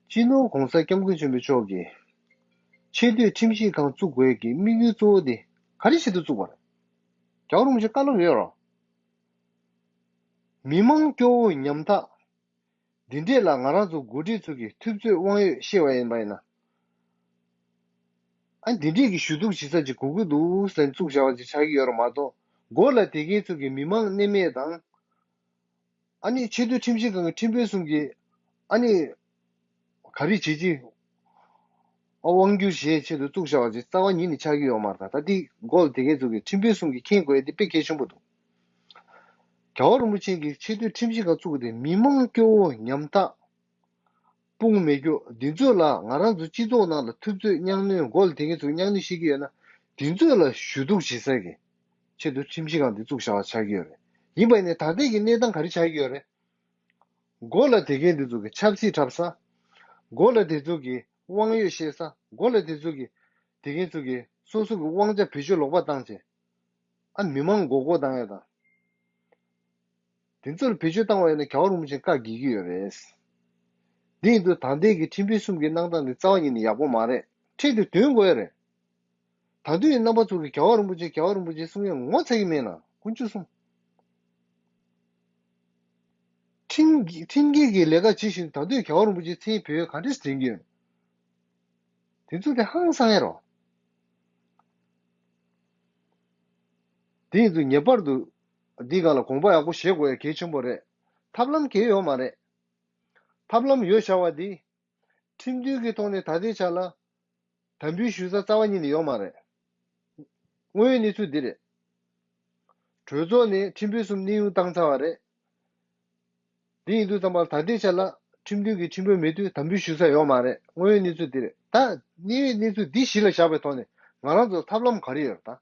སྤྱི་ནོར་༸གོང་ས་༸སྐྱབས་མགོན་ཆེན་པོ་མཆོག་གིས་ཆེས་མཐོའི་ཁྲིམས་ཞིབ་ཁང་བཙུགས་དགོས་ཀྱི་དམིགས་ཡུལ་གཙོ་བོ་དེ་ག་རེ་བྱེད་དུ་བཙུགས་པ་རེད། རྒྱལ་བ་རིན་པོ་ཆེ་བཀའ་སློབ་ཡོད་རོ། མི་མང་སྐྱོ་བོ་ཉམ་ཐག་འདི་འདྲས་ལ་ང་རང་ཚོ་འགོ་ཁྲིད་ཚོ་གིས་ཐུབ་ཚོད་དབང་ཡོད་བཤད་པ་ཡིན་པ་ཡིན་ན། ཨ་འདི་འདྲས་ཀྱི་ཞུ་གཏུག་བྱེད་ས་ཅིག་དགོས་ཀྱི་འདུག་ཟེར་བཙུགས་བཞག་པ་ཅིག་ཆགས་ཀྱི་ཡོད་རེད་མ་གཏོགས། མགོ་ལ་དེ་གའི་ཚོ་གི་མི་མང་གནས་མེད་དང་། ཨ་ནི་ཆེས་མཐོའི་ཁྲིམས་ཞིབ་ཁང་གི་ཁྲིམས་དཔོན་གསུམ་གྱིས་ཨ་ནི་ག་རེ་བྱེད་ཀྱི། ཨ་དབང་སྒྱུར་བྱེད་ཆེད་དུ་བཙུགས་བཞག་པ་ཅིག་རྩ་བ་ཉིད་ནས་ཆགས་ཀྱི་ཡོད་མ་རེད། ད་ལྟ་འདི་མགོ་ལ་དེ་གའི་ཚོ་གི་ཁྲིམས་དཔོན་གསུམ་གྱིས་མཁྱེན་དགོས་ཡ་དེ་དཔེ་གལ་ཆེན་པོ་འདུག་རྒྱལ་བ་རིན་པོ་ཆེ་གིས་ཆེས་མཐོའི་ཁྲིམས་ཞིབ་ཁང་བཙུགས་པ་དེ་མི་མང་སྐྱོ་བོ་ཉམ་ཐག་དཔུང་མེད་རྒྱུ་འདི་ཚོ་ལ་ང་རང་ཚོ་སྤྱི་ཚོགས་ནང་ལ་ཐུབ་ཚོད་མཉམ་གནོན་མགོ་ལ་དེ་གའི་ཚོ་མཉམ་གནོན་བྱེད་ཀྱི་ཡོད་ན་འདི་ཚོ་ལ་ཞུ་གཏུག་བྱེད་ས་གི་ཆེད་དུ་ཁྲིམས་ཞིབ་ཁང་འདི་བཙུགས་བཞག་པ་ཆགས་ཀྱི་ཡོད་རེད། ཡིན་པ་ཡིན་ནའི་ད་ལྟའི་གི་གནས་སྟངས་ག་རེ་ཆགས་ཀྱི་ཡོད་རེད། མགོ་ལ་དེ་གའི་འདི་ཚོ་གི་ཆབ་སྲིད་འཁྲབ་ས། མགོ་ལ་དེ་ཚོ་གི་དབང་ཡོད་བཤད་ས། མགོ་ལ་དེ་ཚོ་གི་དེ་གའི་ཚོ་གི་སོ་སོ་གི་དབང་ཆ་བེད་སྤྱོད་ལོག་པ་བཏང་བྱས། ཨ་མི་མང་མགོ་སྐོར་བཏང་ཡ་དང་། དེ་ཚོ་ལ་བེད་སྤྱོད་བཏང་བ་ཡིན་ན་རྒྱལ་བ་རིན་པོ་ཆེ་བཀའ་བགྱིད་ཀྱི་ཡོད་རེད། འདི་ཡིན་དུས་ད་ལྟའི་གི་ཁྲིམས་དཔོན་གསུམ་གྱི་གནང་སྟངས་འདི་རྩ་བ་ཉིད་ནས་ཡག་པོ་མ་རེད། ཁྲིམས་དེ་འདོན་དགོས་ཡ་རེད། ད་དུང་ཡང་རྣམ་པ་ཚོ་གིས་རྒྱལ་བ་རིན་པོ་ཆེ་རྒྱལ་བ་རིན་པོ་ཆེ་གསུང་ཡ་ངོ་ཚ་གི་མེད་ན་དཀོན་མཆོག་གསུམ། ཁྲིམས་ཀྱི་ཁྲིམས་འགལ་གྱི་ལས་ཀ་བྱེད་བཞིན་ད་དུང་རྒྱལ་བ་རིན་པོ་ཆེ་མཚན་བོས་ག་འདྲས་དྲན་གྱི་ཡོད། དེ་ཚོ་དེ་ཧང་སང་ཡ་རོ། དེ་ཡིན་དུས་ངེས་པར་དུ་འདི་སྒང་ལ་དགོངས་པ་ཡག་པོ་བཞེས་དགོས་ཡ་གལ་ཆེན་པོ་རེད། ཐབས་ལམ་གལ་ཡོད་མ་རེད། ཐབས་ལམ་ཡོད་བྱ་བ་འདི་ཁྲིམས་མཐུན་གྱི་ཐོག་ནས་ད་ལྟའི་ཆ་ལ་དམ་འབུལ་ཞུ་ས་རྩ་བ་ཉིད་ནས་ཡོད་མ་རེད། དངོས་ཡོད་གནས་ཚུལ་འདི་རེད། གྲོས་ཚོགས་ནས་ཁྲིམས་དཔོན་གསུམ་གནས་དབྱུང་བཏང་ཚར་བ་རེད། འདི་ཡིན་དུས་ཙམ་པ་ལ་ད་ལྟའི་ཆ་ལ་ཁྲིམས་མཐུན་གྱི་ཁྲིམས་དཔོན་མེད་དུས་དམ་འབུལ་ཞུ་ས་ཡོད་མ་རེད། དངོས་ཡོད་གནས་ཚུལ་འདི་རེད། ད་དངོས་ཡོད་གནས་ཚུལ་འདི་གཞི་ལ་བཞག་པའི་ཐོག་ནས་ང་རང་ཚོར་ཐབས་ལམ་ག་རེ་ཡོད་རེད་ད།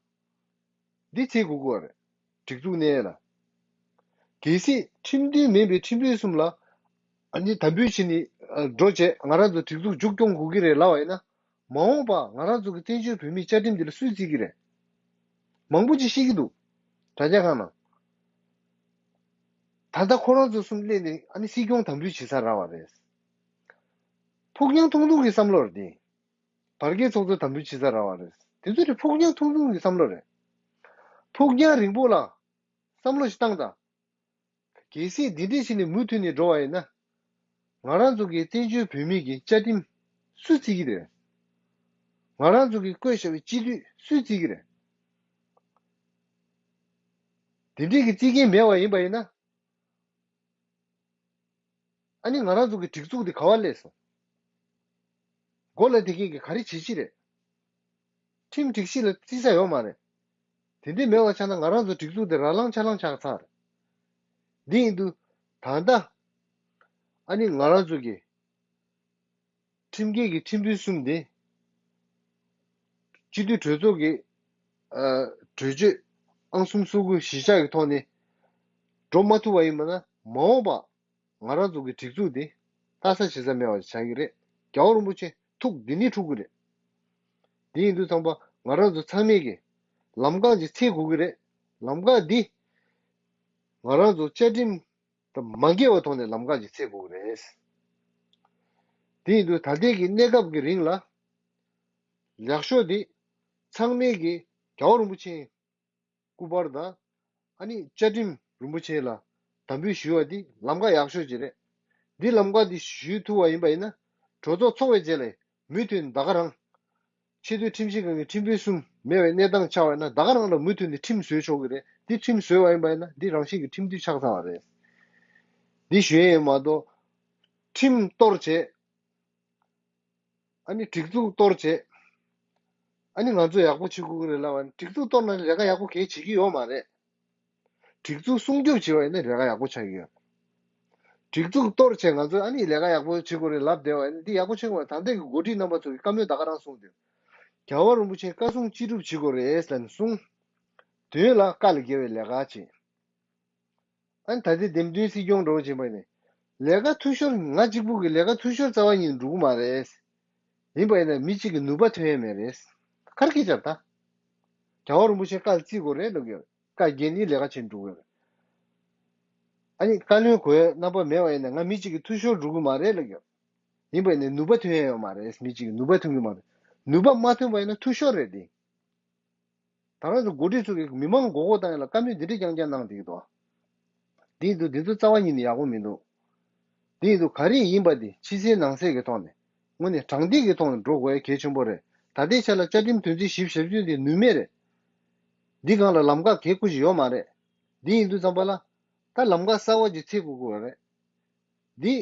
འདི་བྱེད་དགོས་ཀྱི་ཡོད་རེད། སྒྲིག་འཛུགས་ནས་ལ། གལ་སྲིད་ཁྲིམས་མཐུན་མིན་པའི་ཁྲིམས་དཔོན་གསུམ་ལ་ཨ་ནི་དམ་འབུལ་བྱས་ནས་ཨ་འགྲོ་བྱས་ང་རང་ཚོ་སྒྲིག་འཛུགས་མཇུག་སྐྱོང་དགོས་ཀྱི་རེད་ལབ་པ་ཡིན་ན། མ་འོངས་པ་ང་རང་ཚོ་གི་བཙན་བྱོལ་བོད་མིའི་བཅའ་ཁྲིམས་འདི་ལ་སུས་བརྩི་གི་རེད། མང་པོ་ཅིག་བཤད་ཀྱི་འདུག་དྲ་རྒྱ་ཁང་ནང་། ད་ལྟ་ཁོ་རང་ཚོ་གསུམ་སླེབས་ནས་ཨ་ནི་སྲིད་སྐྱོང་དམ་འབུལ་བྱེད་ས་རག་པ་རེད། ཕུགས་རྒྱང་ཐུང་ཐུང་གི་བསམ་བློ་རེད་དེ། བར་བརྒལ་ཚོགས་གཙོ་དམ་འབུལ་བྱེད་ས་རག་པ་རེད། དེ་ཚོ་དེ་ཕུགས་རྒྱང་ཐུང་ཐུང་གི་བསམ་བློ་རེད། ཕུགས་རྒྱང་རིང་པོ་ལ་བསམ་བློ་ཞིག་བཏང་དང་། གལ་སྲིད་འདི་འདྲས་བྱས་ནས་མུ་མཐུད་ནས་འགྲོ་བ་ཡིན་ན། ང་རང་ཚོ་གི་བཙན་བྱོལ་བོད་མི་གི་བཅའ་ཁྲིམས་སུས་བརྩི་གི་རེད། ང་རང་ཚོ་གི་བཀོད་བཞག་པའི་སྤྱི་འཐུས་སུས་བརྩི་གི་རེད། འདི་འདྲས་ཀྱི་བརྩི་མཁན་མེད་པ་ཡིན་པ་ཡིན་ན། ཨ་ནི་ང་རང་ཚོ་གི་སྒྲིག་འཛུགས་འདི་ག་པར་སླེབས་སོང་། མགོ་ལ་དེ་གས་ཀྱི་ག་རེ་བྱེད་ཀྱི་རེད། ཁྲིམས་སྒྲིག་གཞི་ལ་བརྩི་ས་ཡོད་མ་རེད། དེ་འདྲས་མེད་པ་ཆགས་ན་ང་རང་ཚོ་སྒྲིག་འཛུགས་འདི་ར་ལངས་ཆ་ལངས་ཆགས་ཚར་རེད། འདི་ཡིན་དུས་ད་ལྟ་ཨ་ནི་ང་རང་ཚོ་གི་ཁྲིམས་འགལ་གྱི་ཁྲིམས་དཔོན་གསུམ་དེ། སྤྱི་འཐུས་གྲོས་ཚོགས་ཀྱི་ཨ་གྲོས་ཆོད་ཨང་གསུམ་སོ་དགུ་གཞི་བཞག་གི་ཐོག་ནས་འགྲོ་མ་ཐུབ་པ་ཡིན་པ་ན། མ་འོངས་པ་ང་རང་ཚོ་གི་སྒྲིག་འཛུགས་འདི་ལྟ་ས་བྱེད་ས་མེད་པ་ཆགས་ཀྱི་རེད། རྒྱལ་བ་རིན་པོ་ཆེ་ཐུགས་འདི་ནས་འཁྲུག་གི་རེད། འདི་ཡིན་དུས་ཙམ་པ་ང་རང་ཚོ་ཚང་མས་ཀྱི་ལམ་ཁ་ཅིག་འཚོལ་དགོས་ཀྱི་རེད། ལམ་ཁ་འདི་ང་རང་ཚོ་བཅའ་ཁྲིམས་དང་མ་འགལ་བའི་ཐོག་ནས་ལམ་ཁ་ཅིག་འཚོལ་དགོས་ཀྱི་རེད། དེ་ཡིན་དུས་ད་ལྟའི་གི་གནས་སྐབས་ཀྱི་རིང་ལ་ལེགས་ཤོས་འདི་ཚང་མས་ཀྱི་རྒྱལ་བ་རིན་པོ་ཆེ་སྐུ་པར་དང་། ཨ་ནི་བཅའ་ཁྲིམས་རིན་པོ་ཆེ་ལ་དམ་འབུལ་ཞུ་བ་འདི་ལམ་ཁ་ཡག་ཤོས་ཅིག་རེད། འདི་ལམ་ཁ་འདི་ཞུ་ཐུབ་པ་ཡིན་པ་ཡིན་ན། གྲོས་ཚོགས་ཚོགས་པའི་རྗེས་ལ་མུ་མཐུད་ད་ག་རང་། ཆེས་མཐོའི་ཁྲིམས་ཞིབ་ཁང་གི་ཁྲིམས་དཔོན་གསུམ་མེད་པའི་གནས་སྟངས་ཆགས་པ་ཡིན་ན། ད་ག་རང་ལ་མུ་མཐུད་ནས་ཁྲིམས་བཟོས་ཆོག་གི་རེད། འདི་ཁྲིམས་བཟོས་པ་ཡིན་པ་ཡིན་ན་འདི་རང་བཞིན་གྱི་ཁྲིམས་མཐུན་ཆགས་ཚར་བ་རེད། འདི་ཞུ་ཡས་ཡིན་མ་གཏོགས། ཁྲིམས་གཏོར་བྱས། ཨ་ནི་སྒྲིག་འཛུགས་གཏོར་བྱས། ཨ་ནི་ང་ཚོ་ཡག་པོ་བྱེད་དགོས་ཀྱི་རེད་ལབ་པ་ནི། སྒྲིག་འཛུགས་གཏོར་ན་ལས་ཀ་ཡག་པོ་གང་ཡང་བྱེད་ཀྱི་ཡོད་མ་རེད། སྒྲིག་འཛུགས་སྲུང་སྐྱོབ་བྱེད་པ་ཡིན་ན་ལས་ཀ་ཡག་པོ་ཆགས་ཀྱི་ཡོད། སྒྲིག་འཛུགས་གཏོར་བྱས་ང་ཚོས་ཨ་ནི་ལས་ཀ་ཡག་པོ་བྱེད་དགོས་རེད་ལབ་བསྡད་པ་ཡིན་ན་འདི་ཡག་པོ་བྱེད་དགོས་མ་རེད། ད་ལྟའི་གི་འགོ་ཁྲིད་རྣམ་པ་ཚོ་གི་བཀའ་མོལ་ད་ག་རང་གསུངས་འདུག་རྒྱལ་བ་རིན་པོ་ཆེ་བཀའ་གསུང་ཅི་སྒྲུབ་བྱེད་དགོས་རེད་ལབ་ནས་གསུངས། དོན་ལ་བཀའ་ལས་བརྒལ་བའི་ལས་ཀ་བྱེད། ཨ་ནི་ད་ལྟའི་འདེམས་ཐོན་སྲིད་སྐྱོང་འགྲོ་བཞིན་པ་ནི། ལས་ཀ་འཐུས་ཤོར། ང་གཅིག་པུ་གི་ལས་ཀ་འཐུས་ཤོར་རྩ་བ་ཉིད་ནས་འགྲོ་གི་མ་རེད། ཡིན་པ་ཡིན་ན་མི་གཅིག་གི་ནུས་པ་ཐོན་ཡས་མེད་རེད། ག་རེ་སྐད་ཆ་རེད་ད། རྒྱལ་བ་རིན་པོ་ཆེ་བཀའ་བརྩི་དགོས་རེད་ལབ་ཀྱི་ཡོད། བཀའ་བརྒྱུད་ནས་ལས་ཀ་བྱེད་འགྲོ་གི་ཡོད། ཨ་ནི་བཀའ་བློན་དགོས་རྣམ་པ་མེད་པ་ཡིན་ན་ང་མི་གཅིག་གི་འཐུས་ཤོར་འགྲོ་གི་མ་རེད་ལབ་ཀྱི་ཡོད། ཡིན་པ་ཡིན་ན་ནུས་པ་ཐོན་ཡས་ཡོད་མ་རེད། མི་གཅིག་གི་ནུས་པ་ཐོན་གི་མ་རེད། ནུས་པ་མ་ཐོན་པ་ཡིན་ན་འཐུས་ཤོར་རེད་དེ། ད་རང་ཚོ་འགོ་ཁྲིད་ཚོ་གིས་མི་མང་མགོ་སྐོར་བཏང་ཡ་ལ་བཀའ་མོལ་འདི་འདྲ་རྐྱང་རྐྱང་གནང་བསྡད་ཀྱི་འདུག་འདི་ཡིན་དུས་འདི་ཚོ་རྩ་བ་ཉིད་ནས་ཡག་པོ་མི་འདུག་འདི་ཡིན་དུས་ག་རེ་ཡིན་པ་འདི་ཕྱི་གསལ་ནང་གསལ་གྱི་ཐོག་ནས་དངོས་གནས་དྲང་བདེན་གྱི་ཐོག་ནས་འགྲོ་དགོས་ཡ་གལ་ཆེན་པོ་རེད། ད་ལྟའི་ཆ་ལ་བཅའ་ཁྲིམས་དོན་ཚན་བཞི་བཅུ་ཞེ་བདུན་འདི་ནུས་མེད་རེད། འདི་སྒང་ལ་ལམ་ཁ་གལ་ཁུ་ཞིག་ཡོད་མ་རེད། འདི་ཡིན་དུས་ཙམ་པ་ལ་ད་ལམ་ཁ་གསར་བ་ཅིག་འཚོལ་དགོས་ཀྱི་རེད། འདི་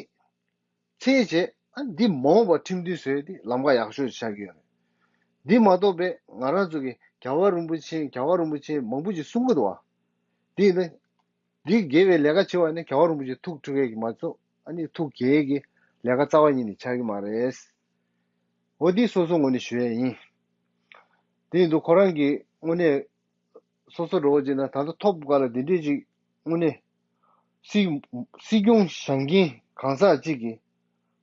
འཚོལ་བྱས། ཨ་འདི་མ་འོངས་པར་ཁྲིམས་མཐུན་བཟོས་ཏེ་ལམ་ཁ་ཡག་ཤོས་ཆགས་ཀྱི་ཡོད་རེད། འདི་མ་གཏོགས་པའི་ང་རང་ཚོ་གི་རྒྱལ་བ་རིན་པོ་ཆེ་རྒྱལ་བ་རིན་པོ་ཆེ་མང་པོ་ཅིག་གསུང་གི་འདུག་བ། འདི་ནི་འདི་དགེ་བའི་ལས་ཀ་བྱེད་པ་ནི་རྒྱལ་བ་རིན་པོ་ཆེ་ཐུགས་འཁྲུག་ཡས་ཀྱི་མ་གཏོགས། ཨ་ནི་ཐུགས་དགྱེས་ཀྱི་ལས་ཀ་རྩ་བ་ཉིད་ནས་ཆགས་ཀྱི་མ་རེད། འོ་འདི་སོ་སོ་ངོས་ནས་ཞུ་ཡས་ཡིན། དེ་ཡིན་དུས་ཁོ་རང་གིས་དངོས་གནས་སོ་སོ་འགྲོ་བ་བྱས་ན་ད་ལྟ་ཐོབ་སྒང་ལ་འདི་འདྲས་ཅིག་དངོས་གནས་སྲིད་སྲིད་སྐྱོང་བཞེངས་མཁན་གང་ཟག་ཅིག་གིས་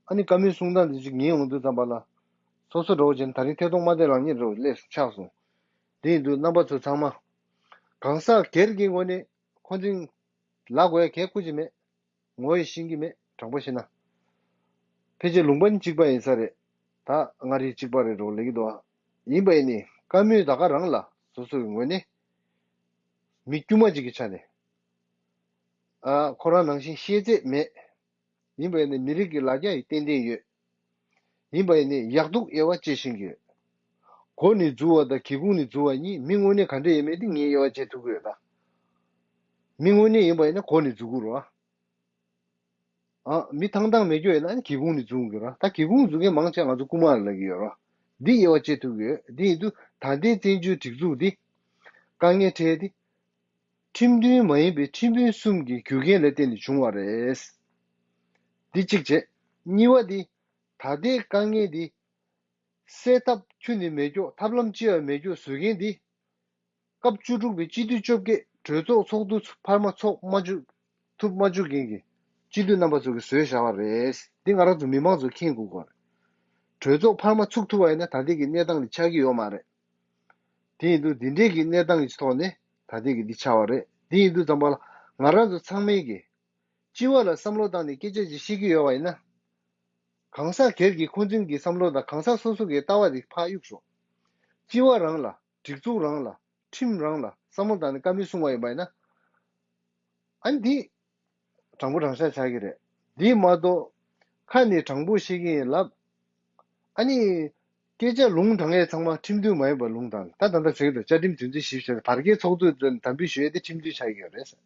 ཨ་ནི་བཀའ་མོལ་གསུང་སྟངས་འདི་ཅིག་ཉན་ཡོང་དུས་ཙམ་པ་ལ། སོ་སོ་འགྲོ་བ་བྱས་ན་ད་རིང་ཐད་གཏོང་མ་བལྟས་ལག་གཉིས་འགྲོ་སླེབས་སོང་ཆགས་སོང་། དེ་ཡིན་དུས་རྣམ་པ་ཚོ་ཚང་མ་གང་ཟག་སྒེར་གྱི་ངོས་ནས་ཁོ་ཚོའི་ལབ་དགོས་ཡ་གལ་ཁུ་ཅིག་མེད། ངོ་ཡི་ཤེས་ཀྱི་མེད། དྲང་པོ་བཤད་ན། ཕལ་ཆེར་ལུང་པ་ནི་གཅིག་པ་ཡིན་ས་རེད། ད་མངའ་རིས་གཅིག་པ་རེད་འགྲོ་ལབ་ཀྱི་འདུག་ཨ། ཡིན་པ་ཡིན་ནའི་བཀའ་མོལ་ད་ག་རང་ལ་སོ་སོའི་ངོས་ནས་མི་དཀྱུས་མ་གཅིག་གི་ཆ་ནས། ཨ་ཁོ་རང་ནང་བཞིན་ཤེས་ཚད་མེད། ཡིན་པ་ཡིན་ནའི་མི་རིགས་ཀྱི་ལ་རྒྱ་ཡི་ཏན་ཏན་ཡོད། ཡིན་པ་ཡིན་ནའི་ཡག་སྡུག་དབྱེ་བ་དཔྱད་ཤེས་ཀྱི་ཡོད། མགོ་ནས་འཛུལ་བ་དང་སྒེའུ་ཁུང་ནས་འཛུལ་བ་གཉིས་མི་དངོས་གནས་ག་འདྲ་ཡོད་མེད་དེ་ངས་དབྱེ་བ་དཔྱད་ཐུབ་ཀྱི་ཡོད་ད། མི་དངོས་གནས་ཡིན་པ་ཡིན་ན་མགོ་ནས་འཛུལ་དགོས་རེད་བ། ཨ། མི་ཐང་ཐང་མེད་རྒྱུ་ཡོད་ན་ནི་སྒེའུ་ཁུང་ནས་འཛུལ་དགོས་ར། ད་སྒེའུ་ཁུང་འཛུལ་མཁན་མང་ཆེ་ང་ཚོ་རྐུན་མ་རེད་ལབ་ཀྱི་ཡོད་ར། འདི་དབྱེ་བ་དཔྱད་ཐུབ་ཀྱི་ཡོད། འདི་ཡིན་དུས་ད་ལྟའི་བཙན་བྱོལ་སྒྲིག་འཛུགས་འདི་དཀའ་ངལ་འཕྲད་དེ། ཁྲིམས་མཐུན་མ་ཡིན་པའི་ཁྲིམས་དཔོན་གསུམ་གྱི་རྒྱུ་རྐྱེན་ལ་བརྟེན་ནས་བྱུང་བ་རེད། འདི་གཅིག་བྱས། གཉིས་པ་འདི། ད་ལྟའི་དཀའ་ངལ་འདི་སེལ་ཐབས་ཁྱོན་ནས་མེད་རྒྱུ། ཐབས་ལམ་ཅི་ཡང་མེད་རྒྱུ་བཟོ་མཁན་འདི། སྐབས་བཅུ་དྲུག་པའི་སྤྱི་འཐུས་བཅོ་བརྒྱད་གྲོས་ཚོགས་ཚོགས་འདུ་འཕར་མ་ཚོགས་མ་བཅུག་ཐུབ་མ་བཅུག་མཁན་གྱི་སྤྱི་འཐུས་རྣམ་པ་ཚོ་གིས་བཟོས་བཞག་པ་རེད། འདི་ང་རང་ཚོ་མི་མང་ཚོས་མཁྱེན་དགོས་ཀྱི་རེད། གྲོས་ཚོགས་འཕར་མ་ཚུགས་ཐུབ་པ་ཡིན་ན་ད་ལྟའི་གི་གནས་སྟངས་འདི་ཆགས་ཀྱི་ཡོད་མ་རེད། དེ་ཡིན་དུས་འདི་འདྲའི་གི་གནས་སྟངས་ཀྱི་ཐོག་ནས་ད་ལྟའི་གི་འདི་ཆགས་པ་རེད། དེ་ཡིན་དུས་ཙམ་པ་ལ་ང་རང་ཚོ་ཚང་མས་ཀྱི་སྤྱི་བ་ལ་བསམ་བློ་བཏང་ནས་སྐད་ཆ་ཅིག་བཤད་ཀྱི་ཡོད་པ་ཡིན་ན། གང་ཟག་སྒེར་གྱི་འཁོན་འཛིན་གྱི་བསམ་བློ་དང་གང་ཟག་སོ་སོ་གི་ལྟ་བ་དེ་ཕར་གཡུག་ཞོག་སྤྱི་བ་རང་ལ། སྒྲིག་འཛུགས་རང་ལ། ཁྲིམས་རང་ལ་བསམ་བློ་བཏང་ནས་བཀའ་མོལ་གསུང་བ་ཡིན་པ་ཡིན་ན། ཨ་ནི་འདི་དྲང་པོ་དྲང་བཞག་ཆགས་ཀྱི་རེད། འདི་མ་གཏོགས་ཁ་ནས་དྲང་པོ་བཤད་ཀྱི་ཡིན་ལབ། ཨ་ནི་སྐད་ཆ་ལུང་དྲངས་ཡས་ཚང་མ་ཁྲིམས་མཐུན་མ་ཡིན་པ་ལུང་དྲངས། ད་ད་ལྟ་བྱེད་ཀྱི་འདུག་བཅའ་ཁྲིམས་དོན་ཚན་བཞི་བཅུ་ཞེ་བར་བརྒལ་ཚོགས་གཙོས་དམ་འབུལ་ཞུ་ཡས་དེ་ཁྲིམས་མཐུན་ཆགས་ཀྱི་ཡོད་རེད་ཟེར།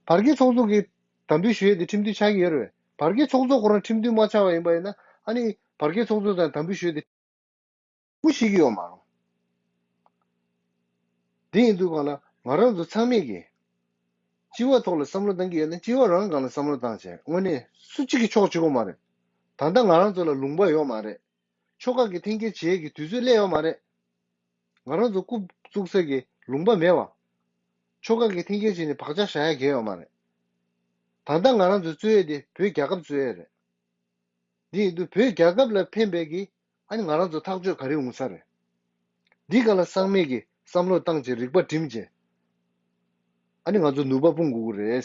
བར་བརྒལ་ཚོགས་གཙོ་གིས་དམ་འབུལ་ཞུ་ཡས་དེ་ཁྲིམས་མཐུན་ཆགས་ཀྱི་ཡོད་རེད། བར་བརྒལ་ཚོགས་གཙོ་ཁོ་རང་ཁྲིམས་མཐུན་མ་ཆགས་པ་ཡིན་པ་ཡིན་ན། ཨ་ནི་བར་བརྒལ་ཚོགས་གཙོ་དང་དམ་འབུལ་ཞུ་ཡས་དེ་མུ་ཤེས་ཀྱི་ཡོད་མ་རེད། དེ་ཡིན་དུས་གང་ལ་ང་རང་ཚོ་ཚང་མས་ཀྱིས་སྤྱི་བ་ཐོག་ལ་བསམ་བློ་བཏང་གི་ཡོད་ན། སྤྱི་བ་རང་སྒང་ལ་བསམ་བློ་བཏང་བྱས། དངོས་གནས་སུ་གཅིག་གིས་ཕྱོགས་གཅིག་པོ་མ་རེད། ད་ལྟ་ང་རང་ཚོ་ལ་ལུང་པ་ཡོད་མ་རེད། ཕྱོགས་ཁག་གི་འཐེན་འཁྱེར་བྱེད་ཀྱི་དུས་ཚོད་སླེབས་ཡོད་མ་རེད། ང་རང་ཚོ་རྐུབ་བཙུགས་ས་གི་ལུང་པ་མེད་པ། ཕྱོགས་ཁག་གི་འཐེན་འཁྱེར་བྱས་ནས་བག་ཆགས་བཞག་ཡ་གང་ཡང་ཡོད་མ་རེད། ད་ལྟ་ང་རང་ཚོ་རྩོད་ཡས་དེ་བོད་རྒྱལ་ཁབ་རྩོད་ཡས་རེད། འདི་ཡིན་དུས་བོད་རྒྱལ་ཁབ་ལ་ཕན་པའི་གི་ཨ་ནི་ང་རང་ཚོ་ཐག་གཅོད་ག་རེ་འོང་ས་རེད། འདི་ག་ལ་ཚང་མས་ཀྱི་བསམ་བློ་བཏང་བྱས་རིག་པ་བསྒྲིམས་བྱས། ཨ་ནི་ང་ཚོ་ནུས་པ་སྤུངས་དགོས་ཀྱི་རེད།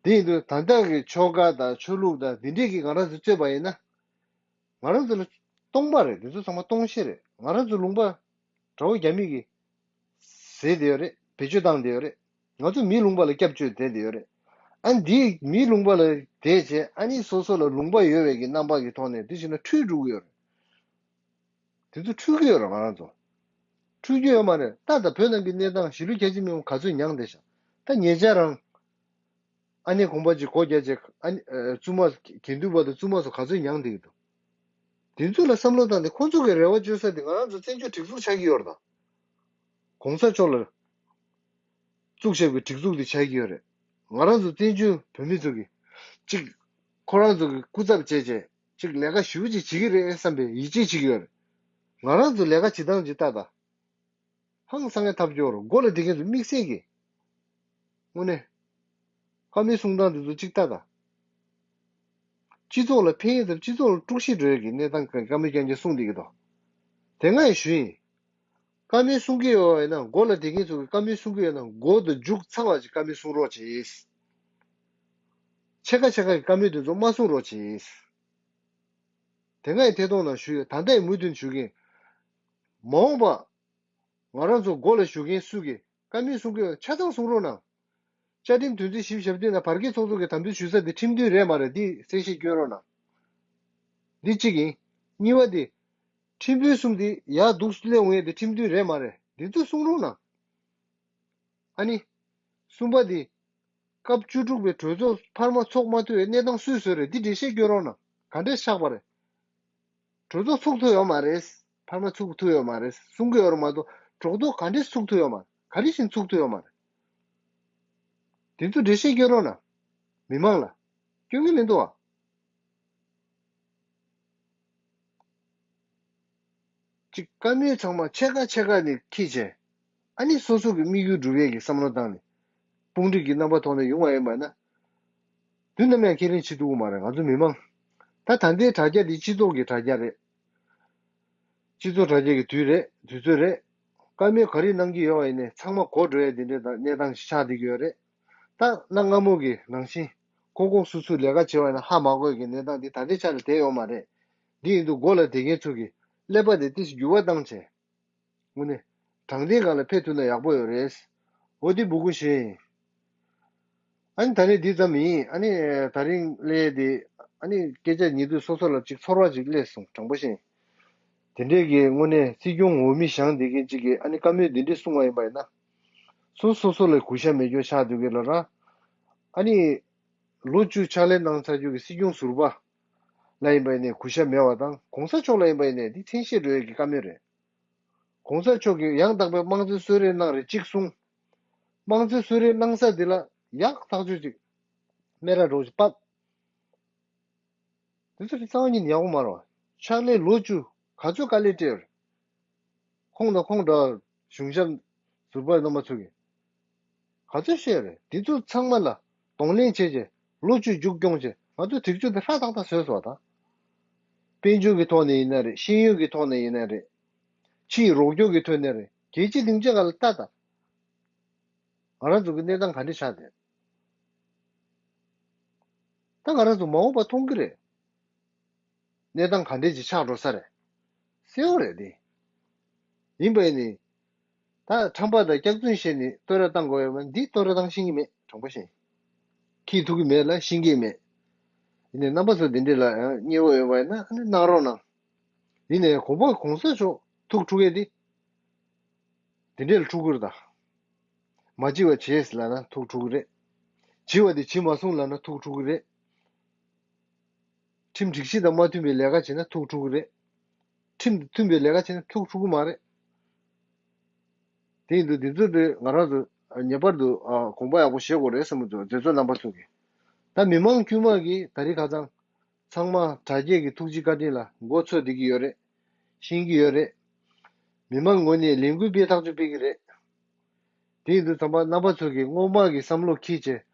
འདི་ཡིན་དུས་ད་ལྟ་གི་ཆོལ་ཁ་དང་ཆོས་ལུགས་དང་འདི་འདྲས་ཀྱི་ང་རང་ཚོ་རྩོད་པ་ཡིན་ན། ང་རང་ཚོ་ལ་སྟོང་པ་རེད། འདི་ཚོ་ཚང་མ་སྟོང་བཤད་རེད། ང་རང་ཚོ་ལུང་པ་དགྲ་བོ་རྒྱ་མི་གིས་ཟས་བསྡད་ཡོད་རེད། བེད་སྤྱོད་བཏང་བསྡད་ཡོད་རེད། ང་ཚོ་མིའི་ལུང་པ་ལ་སྐྱབས་བཅོལ་བསྡད་བསྡད་ཡོད་རེད། ཨ་འདི་མིའི་ལུང་པ་ལ་བསྡད་བྱས། ཨ་ནི་སོ་སོ་ལ་ལུང་པ་ཡོད་པའི་གི་རྣམ་པ་གི་ཐོག་ནས་འདི་བྱས་ན་འཁྲུལ་འགྲོ་གི་ཡོད་རེད། དེ་ཚོ་འཁྲུལ་གི་ཡོད་རེད། ང་རང་ཚོ་འཁྲུལ་གི་ཡོད་མ་རེད། ད་ལྟ་བོད་ནང་གི་གནས་སྟངས་གཞིས་ལུས་རྒྱ་ཆེ་མི་མང་ག་ཚོད་མྱངས་བསྡད་ཤག་ད་ཉེ་ཆར་རང་ཨ་ནེ་གོང་པ་ཅིག་སྒོ་རྒྱག་བྱས། ཨ་ནེ་ཨ་བཙུན་མ་དགེ་འདུན་པ་དང་བཙུན་མ་ཚོ་ག་ཚོད་མྱངས་བསྡད་ཀྱི་འདུག་དེ་ཚོ་ལ་བསམ་བློ་བཏང་སྟེ་ཁོང་ཚོ་གི་རེ་བ་བཅོལ་ས་དེ་ང་རང་ཚོ་བཙན་བྱོལ་སྒྲིག་འཛུགས་ཆགས་ཀྱི་ཡོད་རེད་ད། གོང་ས་མཆོག་ལ་བཙུགས་བཞག་པའི་སྒྲིག་འཛུགས་དེ་ཆགས་ཀྱི་ཡོད་རེད། ང་རང་ཚོ་བཙན་བྱོལ་བོད་མི་ཚོ་གིས་ཅིག་ཁོ་རང་ཚོ་གི་སྐུ་ཚབ་བྱས་བྱས་ཅིག་ལས་ཀ་ཞེ་པོ་ཅིག་བྱེད་ཀྱི་རེད་བསམ་པའི་ཡིད་ཆེས་བྱེད་ཀྱི་ཡོད་རེད། ང་རང་ཚོ་ལས་ཀ་བྱེད་སྟངས་ཅིག་ལྟ་ད། ཧང་སང་ངེ་ཐབས་སྐྱོ་རུ་མགོ་ལ་བསྡད་མཁན་ཚོ་དམིགས་བསལ་གྱིས། དངོས་གནས། བཀའ་མོལ་གསུང་སྟངས་དེ་ཚོ་གཅིག་ལྟ་དང་། སྤྱི་ཚོགས་ལ་ཕན་ཡོན་དང་སྤྱི་ཚོགས་ལ་དཀྲུག་ཤིང་འགྲོ་ཡས་ཀྱི་གནས་སྟངས་ཀྱི་བཀའ་མོལ་རྐྱང་རྐྱང་གསུང་བསྡད་ཀྱི་འདུག་དེ་སྔ་ཡང་ཞུས་ཡིན། བཀའ་མོལ་གསུང་གི་ཡོད་པ་ཡིན་ན། མགོ་ལ་བསྡད་མཁན་ཚོ་གིས་བཀའ་མོལ་གསུང་གི་ཡོད་ན་མགོ་དང་མཇུག་ཚང་བ་ཅིག་བཀའ་མོལ་གསུང་རོགས་བྱེད། ཕྱེད་ཀ་ཕྱེད་ཀ་གི་བཀའ་མོལ་དེ་ཚོ་མ་གསུང་རོགས་བྱེད། དེ་སྔ་ཡང་ཐད་གཏོང་ནང་ཞུས་ཡོད། ད་ལྟ་ཡང་མུ་མཐུད་ཞུ་གི་ཡིན། མ་འོངས་པ། ང་རང་ཚོ་མགོ་ལ་བཞུགས་མཁན་སུ་གིས་བཀའ་མོལ་གསུང་གི་ཡོད་ཆ་ཚང་གསུང་རོགས་གནང་། བཅའ་ཁྲིམས་དོན་ཚན་བཞི་བཅུ་ཞེ་བདུན་ནང་བར་བརྒལ་ཚོགས་གཙོ་གིས་དམ་འབུལ་ཞུ་ས་དེ་ཁྲིམས་མཐུན་རེད་མ་རེད་འདི་གསལ་བཤད་སྐྱོན་རོགས་གནང་། འདི་གཅིག་ཡིན། གཉིས་པ་དེ། ཁྲིམས་དཔོན་གསུམ་དེ་ཡར་འདུག་སླེབས་འོང་ཡས་དེ་ཁྲིམས་མཐུན་རེད་མ་རེད་འདི་ཚོ་གསུང་རོགས་གནང་། ཨ་ནི། གསུམ་པ་དེ། སྐབས་བཅུ་དྲུག་པའི་གྲོས་ཚོགས་འཕར་མ་ཚོགས་མ་ཐུབ་པའི་གནས་སྟངས་སུས་བཟོས་རེད། འདི་འགྲེལ་བཤད་སྐྱོན་རོགས་གནང་། ག་འདྲས་ཆགས་པ་རེད། གྲོས་ཚོགས་ཚུགས་ཐུབ་ཡོད་མ་རེད། འཕར་མ་ཚུགས་ཐུབ་ཡོད་མ་རེད་གསུང་གི་ཡོད་རེད་མ་གཏོགས། གྲོས་ཚོགས་ག་འདྲས་ཚུགས་ཐུབ་ཡོད་མ་རེད། ག་རེ་བཞིན་ཚུགས་ཐུབ་ཡོད་མ་རེད། དེ་ཚོ་འགྲེལ་བཤད་སྐྱོན་རོགས་གནང་། མི་མང་ལ། སྐྱོན་གྱི་མི་འདུག་ཨ། གཅིག་བཀའ་མོལ་ཚང་མ་ཕྱེད་ཀ་ཕྱེད་ཀ་ནས་འཁྱེར་བྱས། ཨ་ནི་སོ་སོ་གི་དམིགས་ཡུལ་སྒྲུབ་ཡས་ཀྱི་བསམ་བློ་བཏང་ནས། དཔུང་སྒྲིག་གི་རྣམ་པ་ཐོག་ནས་ཡོང་བ་ཡིན་པ་ན། དུས་ནམ་ཡང་ཁས་ལེན་བྱེད་ཐུབ་ཀྱི་མ་རེད་ང་ཚོ་མི་མང་། ད་ད་ལྟའི་དྲ་རྒྱ་འདི་སྤྱི་ཚོགས་ཀྱི་དྲ་རྒྱ་རེད། སྤྱི་ཚོགས་དྲ་རྒྱ་གི་དུས་རེད། དུས་ཚོད་རེད། བཀའ་མོལ་ག་རེ་གནང་གི་ཡོད་པ་ཡིན་ནའི་ཚང་མ་གོ་འགྲོ་ཡས་འདི་འདྲའི་གནས་སྟངས་ཤིག་ཆགས་བསྡད་ཀྱི་ཡོད་རེད། ད་གནའ་སྔ་མོ་གི་ནང་བཞིན་ཁོ་ཁོ་སོ་སོས་ལས་ཀ་བྱས་པ་ཡིན་ན་ཧ་མ་གོ་ཡས་ཀྱི་གནས་སྟངས་འདི་ད་ལྟའི་ཆ་ལ་བསྡད་ཡོད་མ་རེད། འདི་ཡིན་དུས་མགོ་ལ་བསྡད་མཁན་ཚོ་གིས་ཀླད་པ་དེ་ཏོག་ཙམ་འགྱུར་བ་བཏང་བྱས། དངོས་གནས། དྲང་བདེན་སྒང་ལ་ཕེབས་ཐུབ་ན་ཡག་པོ་ཡོད་རེད། འོ་འདི་འབོད་སྐུལ་ཞུ་ཡིན། ཨ་ནི་ད་རེས་འདི་ཙམ་ཡིན། ཨ་ནི་ད་རིང་སླེབས་ཏེ་ཨ་ནི་སྐད་ཆ་ཉན་དུས་སོ་སོ་ལ་ཅིག་ཚོར་བ་ཅིག་སླེབས་སོང་དྲང་པོ་བཤད་ཡིན། དེ་འདྲས་ཀྱི་དངོས་གནས་སྲིད་སྐྱོང་འོས་མི་བཞེངས་བསྡད་མཁན་ཅིག་གིས་ཨ་ནི་བཀའ་མོལ་འདི་འདྲས་གསུང་བ་ཡིན་པ་ཡིན་ན། སོ་སོ་སོ་ལ་གུས་ཞབས་མེད་རྒྱུ་ཆགས་འདུག་གི་ལ་ར། ཨ་ནི། ལོ་བཅུ་ཕྱག་ལས་གནང་ཚར་རྒྱུ་གི་སྲིད་སྐྱོང་ཟུར་པ་ལ་ཡིན་པ་ཡིན་ནའི་གུས་ཞབས་མེད་པ་དང་གོང་ས་མཆོག་ལ་ཡིན་པ་ཡིན་ནའི་འདི་མཚན་ཤས་འགྲོ་ཡས་ཀྱི་བཀའ་མོལ་རེད། གོང་ས་མཆོག་གིས་ཡང་དག་པའི་དམངས་གཙོའི་གསོལ་རས་གནང་རེད་གཅིག་གསུངས། དམངས་གཙོའི་གསོལ་རས་གནང་ས་འདི་ལ་ཡག་ཐག་ཆོད་ཅིག་སྨད་ར་འགྲོ་ཅིག་ཕབ། འདི་ཚོ་རྩ་བ་ཉིད་ནས་ཡག་པོ་མ་རེད་བ། ཕྱག་ལས་ལོ་བཅུ་ག་ཚོད་དཀའ་ལས་སྤྲད་ཡོད་རེད། ཁོང་དང་ཁོང་འདྲ་གཞུང་ཞབས་ཟུར་པ་རྣམ་པ་ཚོ་གིས་ག་ཚོད་བཤད་ཡོད་རེད། འདི་ཚོ་ཚང་མ་ལ་གདོང་ལེན་བྱས་རྗེས་ལོ་བཅུ་མཇུག་སྐྱོང་རྗེས་ང་ཚོས་སྒྲིག་སྦྱོར་འདི་ཧྲ་ཏག་ཏག་བཟོས་སོང་བ་དང་། དཔལ་འབྱོར་གྱི་ཐོག་ནས་ཡིན་ན་རེད། ཤེས་ཡོན་གྱི་ཐོག་ནས་ཡིན་ན་རེད། ཕྱིའི་རོགས་སྐྱོར་གྱི་ཐོག་ནས་རེད། རྒྱལ་སྤྱི་སྡིངས་ཆ་སྒང་ལ་ལྟ་དང་། ང་རང་ཚོ་གི་གནས་སྟངས་ག་འདྲ་ཆགས་བསྡད། ད་ང་རང་ཚོ་མ་འོངས་པ་མཐོང་གི་རེད། གནས་སྟངས་ག་འདྲས་ཅིག་ཆགས་འགྲོ་ས་རེད། གསལ་བོ་རེད་དེ། ཡིན་པ་ཡིན་ནི། ད་ཁྲམ་པ་དང་སྐྱག་རྫུན་བཤད་ནས་བསྟོད་ར་བཏང་དགོས་ཡོད་མ་འདི་བསྟོད་ར་བཏང་ཤེས་ཀྱི་མེད། དྲང་པོ་བཤད། ཁྱི་ཐུག་གི་མེད་ལ་ཤེས་ཀྱི་མེད། ཡིན་ནའི་རྣམ་པ་ཚོ་འདི་འདྲས་ལ་ཡང་མཉེས་པོ་ཡོད་པ་ཡིན་ན་ཨ་ནི་གནང་རོགས་གནང་། ཡིན་ནའི་གོང་པ་གོང་ས་མཆོག་ཐུག་འཁྲུག་ཡས་དེ། དེ་འདྲས་ལ་འཁྲུག་གི་རེད་ད། མ་བྱི་བ་བྱེས་ལབ་ན་ཐུག་འཁྲུག་གི་རེད། བྱི་བ་དེ་བྱི་མ་སོང་ལབ་ན་ཐུག་འཁྲུག་གི་རེད། ཁྲིམས་སྒྲིག་གཞི་དང་མ་མཐུན་པའི་ལས་ཀ་བྱས་ན་ཐུག་འཁྲུག་གི་རེད། ཁྲིམས་དང་མཐུན་པའི་ལས་ཀ་བྱས་ན་ཐུག་འཁྲུག་གི་མ་རེད། དེ་ཡིན་དུས་འདི་ཚོ་དེ་ང་རང་ཚོ་ངེས་པར་དུ་ཨ་དགོངས་པ་ཡག་པོ་བཞེས་དགོས་རེད་བསམ་གྱི་འདུག་མཛད་གཙོ་རྣམ་པ་ཚོ་གིས། ད་མི་མང་དཀྱུས་མ་གིས་ད་རིང་ཁ་སང་། ཚང་མ་དྲ་རྒྱའི་གི་ཐུགས་རྗེ་བཀའ་དྲིན་ལ་མགོ་ཚོས་བསྡད་ཀྱི་ཡོད་རེད། ཤེས་ཀྱི་ཡོད་རེད། མི་མང་ངོས་ནས་ལས་འགུལ་སྤེལ་ཐག་གཅོད་སྤེལ་གྱི་རེད། དེ་ཡིན་དུས་ཚང་མ་རྣམ་པ་ཚོ་གིས་སྔོན་མ་གི་བསམ་བློ་འཁྱེར་བྱས་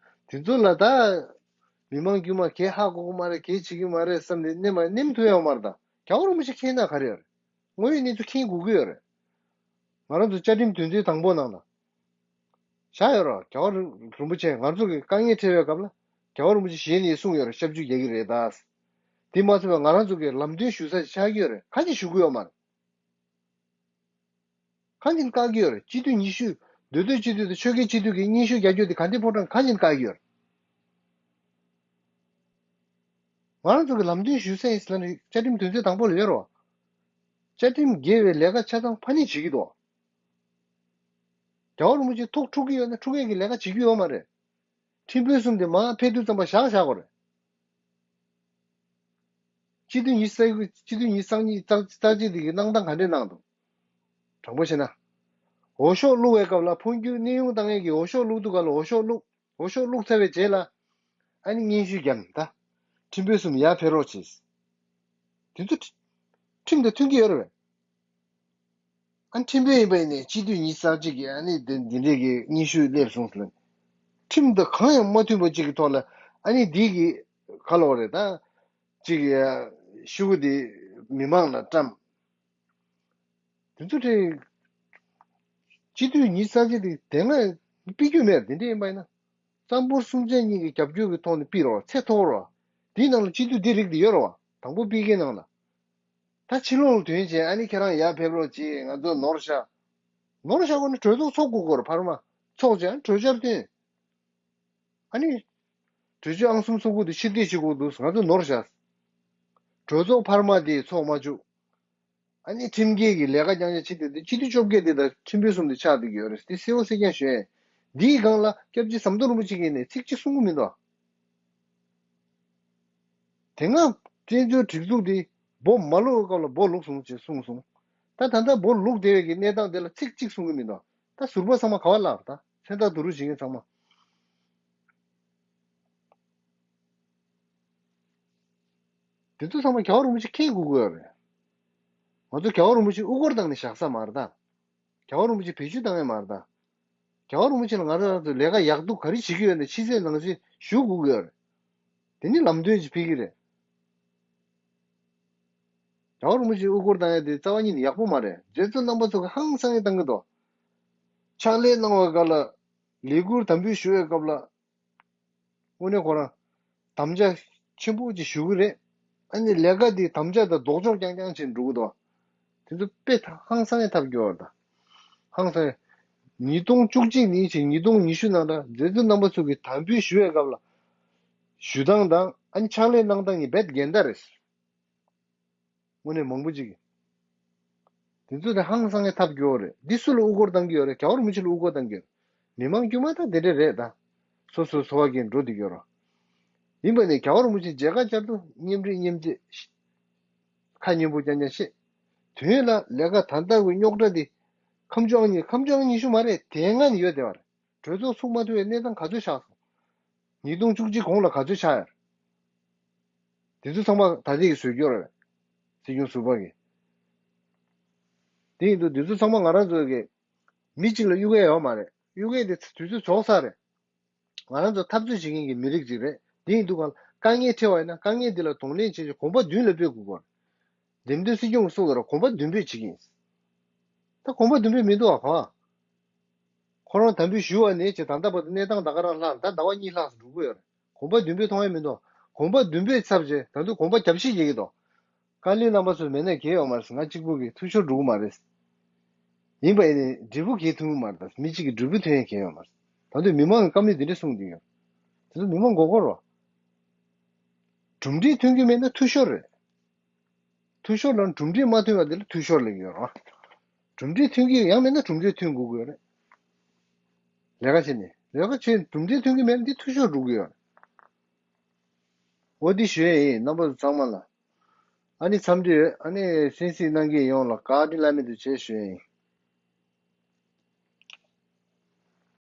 དེ་ཚོ་ལ་ད། མི་མང་དཀྱུས་མ་གས་ཧ་གོ་གི་མ་རེད། གས་བྱེད་ཀྱི་མ་རེད་བསམ་ནས་ནེམ་ནེམ་ཐུབ་ཡོད་མ་རེད་ད། རྒྱལ་བ་རིན་པོ་ཆེ་མཁྱེན་ན་ག་རེ་ཡོད་རེད། དངོས་ཡོད་གནས་ཚུལ་མཁྱེན་དགོས་ཀྱི་ཡོད་རེད། ང་རང་ཚོ་བཅའ་ཁྲིམས་དོན་ཚན་དང་པོ་ནང་ལ། བཞག་ཡོད་རེད། རྒྱལ་བ་རིན་པོ་ཆེ་ང་ཚོ་གི་དཀའ་ངལ་འཕྲད་པའི་སྐབས་ལ་རྒྱལ་བ་རིན་པོ་ཆེ་ཞལ་ནས་གསུངས་ཡོད་རེད། ཞབས་ཞུ་རྒྱག་གི་རེད་ད། དེ་མ་ཚད་པ་ང་རང་ཚོ་གི་ལམ་སྟོན་ཞུ་ས་ཞིག་ཆགས་ཀྱི་ཡོད་རེད། གང་ཡང་ཞུ་གི་ཡོད་མ་རེད། གང་ཡང་བཀག་གི་ཡོད་རེད། སྤྱི་འཐུས་ཉི་ཤུ། མདོ་སྟོད་སྤྱི་འཐུས་དང་ཆོལ་ཁའི་སྤྱི་འཐུས་ཀྱི་སྙན་ཞུ་རྒྱག་རྒྱུ་དེ་ག་འདྲའི་ཕོ་བྲང་གང་ཡང་བཀག་གི་ཡོད་རེད། ང་རང་ཚོ་གི་ལམ་སྟོན་ཞུ་ས་ཡིན་ཟེར་ན་བཅའ་ཁྲིམས་དོན་ཚན་དང་པོ་ལ་ཡོད་རེད་བ། བཅའ་ཁྲིམས་འགལ་བའི་ལས་ཀ་ཆ་ཚང་ཕར་ཉེས་བྱེད་ཀྱི་འདུག་རྒྱལ་བ་རིན་པོ་ཆེ་ཐུག་འཁྲུག་གི་ཡོད་ན་འཁྲུག་མཁན་གྱི་ལས་ཀ་བྱེད་ཀྱི་ཡོད་མ་རེད། ཁྲིམས་དཔོན་གསུམ་དེ་མར་ཕེབས་དུས་ཙམ་པ་བཞག་བཞག་དགོས་རེད། སྤྱི་འཐུས་ཉི་ཤུ་རྩ་གཅིག་སྤྱི་འཐུས་ཉི་ཤུ་རྩ་གཉིས་རྩ་གཅིག་དེ་གི་གནང་སྟངས་ག་འདྲས་གནང་འདུག་དྲང་པོ་བཤད་ན། འོས་ཤོག་བླུག་པའི་སྐབས་ལ་འཕོ་འགྱུར་གནས་དབྱུང་བཏང་མཁན་གྱི་འོས་ཤོག་བླུག་དུས་སྐབས་ལ་འོས་ཤོག་བླུག་འོས་ཤོག་བླུག་ཚར་བའི་རྗེས་ལ། ཨ་ནི་སྙན་ཞུ་བརྒྱབ་ནས་ད། ཁྲིམས་དཔོན་གསུམ་ཡར་ཕེབས་རོགས་བྱས། དེ་ཚོ་ཁྲི- ཁྲིམས་དང་མཐུན་གྱི་ཡོད་རེད་པས། ཨ་ནི་ཁྲིམས་དཔོན་ཡིན་པ་ཡིན་ནའི་སྤྱི་འཐུས་ཉི་ཤུ་རྩ་གཅིག་གིས་ཨ་ནི་དེ་འདི་འདྲས་ཀྱི་སྙན་ཞུ་སླེབས་སོང་ཟེར་ལ། ཁྲིམས་དང་གང་ཡང་མ་མཐུན་པ་གཅིག་གི་ཐོག་ལ་ཨ་ནི་འདི་གི་ག་ལབ་དགོས་རེད་ད། གཅིག་གི་ཤུ་གུ་དེ་མི་མང་ལ་བཀྲམ། དེ་ཚོ་དེ། སྤྱི་འཐུས་ཉི་ཤུ་རྩ་གཅིག་དེ་དེ་སྔ་ཕུད་རྒྱུ་མེད། དེ་འདྲས་ཡིན་པ་ཡིན་ན། གཙང་པོ་སྲུང་བྱ་གཉིས་ཀྱི་རྒྱབ་སྐྱོར་གྱི་ཐོག་ནས་ཕུད་རོགས། ཚད་མཐོ་རོགས། དེའི་ནང་ལ་སྤྱི་འཐུས་འདི་རིགས་དེ་ཡོད་རེད་བ། དང་པོ་ཕུད་མཁན་ནང་ལ། ད་ཕྱི་ལོགས་ལ་ཐོན་བྱས་ཨ་ནི་ཁྱེད་རང་ཡར་ཕེབས་རོགས་གྱིས། ང་ཚོ་ནོར་བཞག་ནོར་བཞག་དགོས་ན་གྲོས་ཚོགས་ཚོགས་དགོས་ཀྱི་རེད། འཕར་མ་ཚོགས་བྱས་ཨ་ནི་གྲོས་འཆར་བཏོན། ཨ་ནི། གྲོས་ཆོད་ཨང་གསུམ་ཚོགས་དགོས་འདུག་ཕྱིར་འཐེན་བྱེད་དགོས་འདུག་ང་ཚོ་ནོར་བཞག་གྲོས་ཚོགས་འཕར་མ་དེ་ཚོགས་མ་བཅུག་ཨ་ནི་ཁྲིམས་འགལ་གྱི་ལས་ཀ་རྐྱང་རྐྱང་བྱེད་བསྡད་དེ་སྤྱི་འཐུས་བཅོ་བརྒྱད་དེ་དང་ཁྲིམས་དཔོན་གསུམ་དེ་ཆགས་བསྡད་ཀྱི་ཡོད་རེད། དེ་གསལ་པོ་གསལ་རྐྱང་ཞུ་ཡ་ཡིན། འདིའི་སྒང་ལ་སྐྱབས་རྗེ་ཟམ་གདོང་རིན་པོ་ཆེ་གིས་ནས་ཚིག་གཅིག་གསུང་གི་མི་འདུག་དེ་སྔ་བཙན་བྱོལ་སྒྲིག་འཛུགས་འདི་འབོ་མ་བླུགས་སྐབས་ལ་འབོ་བླུགས་སོང་ཅེས་གསུངས་སོང་། ད་ད་ལྟ་འབོ་བླུགས་བསྡད་པའི་གི་གནས་སྟངས་དེ་ལ་ཚིག་གཅིག་གསུང་གི་མི་འདུག་ད་ཟུར་པ་ཚང་མ་ག་བ་ལབ། ད་མཚན་རྟགས་བསྡུ་རུབ་བྱེད་མཁན་ཚང་མ། དེ་ཚོ་ཚང་མ་རྒྱལ་བ་རིན་པོ་ཆེ་མཁྱེན་དགོས་ཀྱི་ཡོད་རེད། ང་ཚོ་རྒྱལ་བ་རིན་པོ་ཆེ་དབུ་སྐོར་བཏང་ནས་བཞག་ས་མ་རེད་ད། རྒྱལ་བ་རིན་པོ་ཆེ་བེད་སྤྱོད་བཏང་ཡས་མ་རེད་ད། རྒྱལ་བ་རིན་པོ་ཆེ་ལ་ང་རང་ཚོ་ལས་ཀ་ཡག་སྡུག་ག་རེ་བྱེད་ཀྱི་ཡོད་ན་ཕྱི་གསལ་ནང་གསལ་ཞུ་དགོས་ཀྱི་ཡོད་རེད། དེ་ནི་ལམ་སྟོན་ཅིག་ཕུལ་གྱི་རེད། རྒྱལ་བ་རིན་པོ་ཆེ་དབུ་སྐོར་བཏང་ཡས་དེ་རྩ་བ་ཉིད་ནས་ཡག་པོ་མ་རེད། མཛད་གཙོ་རྣམ་པ་ཚོ་གི་ཧང་སང་ཡས་བཏང་གི་འདུག་ཕྱག་ལས་གནང་བའི་སྐབས་ལ་ལས་ཁུར་དམ་འབུལ་ཞུ་བའི་སྐབས་ལ། དངོས་གནས་ཁོ་རང་དམ་བཅའ་ཆེན་པོ་ཅིག་ཞུ་གི་རེད། ཨ་ནི་ལས་ཀ་འདི་དམ་བཅའ་དང་ལྡོག་ཕྱོགས་རྐྱང་རྐྱང་བྱས་འགྲོ་གི་འདུག་དེ་ཚོ་དཔེ་ཧང་སང་ཡས་ཐབས་སྐྱོ་བ་དང་། ཧང་སང་ཡས། ཉིས་སྟོང་བཅུ་གཅིག་ནས་བྱས་ཉིས་སྟོང་ཉི་ཤུ་ནང་ལ་མཛད་གཙོ་རྣམ་པ་ཚོ་གིས་དམ་འབུལ་ཞུ་བའི་སྐབས་ལ། ཞུ་སྟངས་དང་ཨ་ནི་ཕྱག་ལས་གནང་སྟངས་གཉིས་རྦད་འགལ་ཟླ་རེད། དངོས་གནས་མང་པོ་ཅིག་གིས། དེ་ཚོ་དེ་ཧང་སང་ཡས་ཐབས་སྐྱོ་བོ་རེད། འདི་སུ་ལ་དབུ་སྐོར་བཏང་གི་ཡོད་རེད། རྒྱལ་བ་རིན་པོ་ཆེ་ལ་དབུ་སྐོར་བཏང་གི་ཡོད་རེད། མི་མང་དཀྱུས་མ་ད་དེ་འདྲ་རེད་ད། སོ་སོའི་འཚོ་བ་སྐྱེལ་འགྲོ་བསྡད་ཀྱི་ཡོད་རེད། ཡིན་པ་ནས་རྒྱལ་བ་རིན་པོ་ཆེ་མཇལ་ཁ་བཅར་དུས་མཉམ་འབྲེལ་མཉམ་རྗེས། ཁ་སྙན་པོ་རྐྱང་རྐྱང་བཤད། དོན་ལ་ལས་ཀ་ད་ལྟ་བའི་རྙོག་དྲ་འདི། ཁ་མཆུ་ཨང་གཉིས་ཁ་མཆུ་ཨང་གཉིས་ཤིག་མ་རེད། དེ་སྔ་ནས་ཡོད་བསྡད་པ་རེད། གྲོས་ཚོགས་ཚུགས་མ་ཐུབ་པའི་གནས་སྟངས་ག་ཚོད་ཆགས་སོང་། ཉིས་སྟོང་བཅུ་གཅིག་གོང་ལ་ག་ཚོད་ཆགས་ཡོད། དེ་ཚོ་ཚང་མ་ད་ལྟའི་གི་བཟོས་སྐྱོར་རེད། སྲིད་སྐྱོང་ཟུར་པ་གི། དེ་ཡིན་དུས་དེ་ཚོ་ཚང་མ་ང་རང་ཚོ་གི་མི་གཅིག་ལ་གཡུག་ཡས་ཡོད་མ་རེད། གཡུག་ཡས་དེ་དུས་ཚོད་རྫོགས་ཚར་རེད། ང་རང་ཚོ་འཐབ་རྩོད་བྱེད་མཁན་གྱི་མི་རིགས་ཅིག་རེད། དེ་ཡིན་དུས་གང་དཀའ་ངལ་འཕྲད་པ་ཡིན་ན་དཀའ་ངལ་འདི་ལ་གདོང་ལེན་བྱེད་ཆེད་གོམ་པ་མདུན་ལ་སྤོས་དགོས་ཀྱི་ཡོད་རེད། འདེམས་ཐོན་སྲིད་སྐྱོང་གིས་གསུངས་ཡོད་རེད། གོམ་པ་མདུན་སྤོས་བྱེད་ཀྱི་ཡིན། ད་གོམ་པ་མདུན་སྤོས་མི་འདུག་ཨ་ག་ཁོ་རང་དམ་འབུལ་ཞུས་པ་ནས་བྱས་ད་ལྟ་བར་དུ་གནས་སྟངས་ད་ག་རང་ལྷག་ད་ཟླ་བ་གཉིས་ལྷག་ཙམ་འགྲོ་གི་ཡོད་རེད། གོམ་པ་མདུན་སྤོས་མཐོང་ཡ་མི་འདུག་གོམ་པ་མདུན་སྤོས་ཚར་བྱས་ད་དུང་གོམ་པ་རྒྱབ་བཤིག་བྱེད་ཀྱི་འདུག་བཀའ་བློན་རྣམ་པ་ཚོས་མེད་ན་གལ་ཡོད་མ་རེད། ང་གཅིག་པུ་གིས་འཐུས་ཤོར་འགྲོ་གི་མ་རེད། ཡིན་པ་ཡིན་ནའི་འབྲས་བུ་གལ་ཐོན་གི་མ་རེད། ད་མི་གཅིག་གི་འབྲས་བུ་ཐོན་ཡ་གལ་ཡོད་མ་རེད། ད་དུང་མི་མང་གི་བཀའ་མོལ་འདི་འདྲ་གསུངས་བསྡད་ཡོད། དེ་ཚོ་མི་མང་མགོ་སྐོར་རོ། གྲུབ་འབྲས་ཐོན་གི་མེད་ན་འཐུས་ཤོར་རེད། འཐུས་ཤོར་ལ་གྲུབ་འབྲས་མ་ཐོན་པ་འདི་ལ་འཐུས་ཤོར་ལབ་ཀྱི་ཡོད་རེད། གྲུབ་འབྲས་ཐོན་གྱི་ཡང་མེད་ན་གྲུབ་འབྲས་ཐོན་དགོས་ཀྱི་ཡོད་རེད། ལས་ཀ་བྱས་ནས་ལས་ཀ་བྱས་གྲུབ་འབྲས་ཐོན་གྱི་མེད་ན་འདི་འཐུས་ཤོར་འགྲོ་གི་ཡོད་རེད། འོ་འདི་ཞུ་ཡས་ཡིན་རྣམ་པ་ཚོ་ཚང་མ་ལ། ཨ་ནི་འཚམས་འདྲི་ཡོད། ཨ་ནི་གསན་གཟིགས་གནང་མཁན་ཡོངས་ལ་བཀའ་དྲིན་བླ་མེད་དུ་ཆེ་ཞུ་ཡས་ཡིན།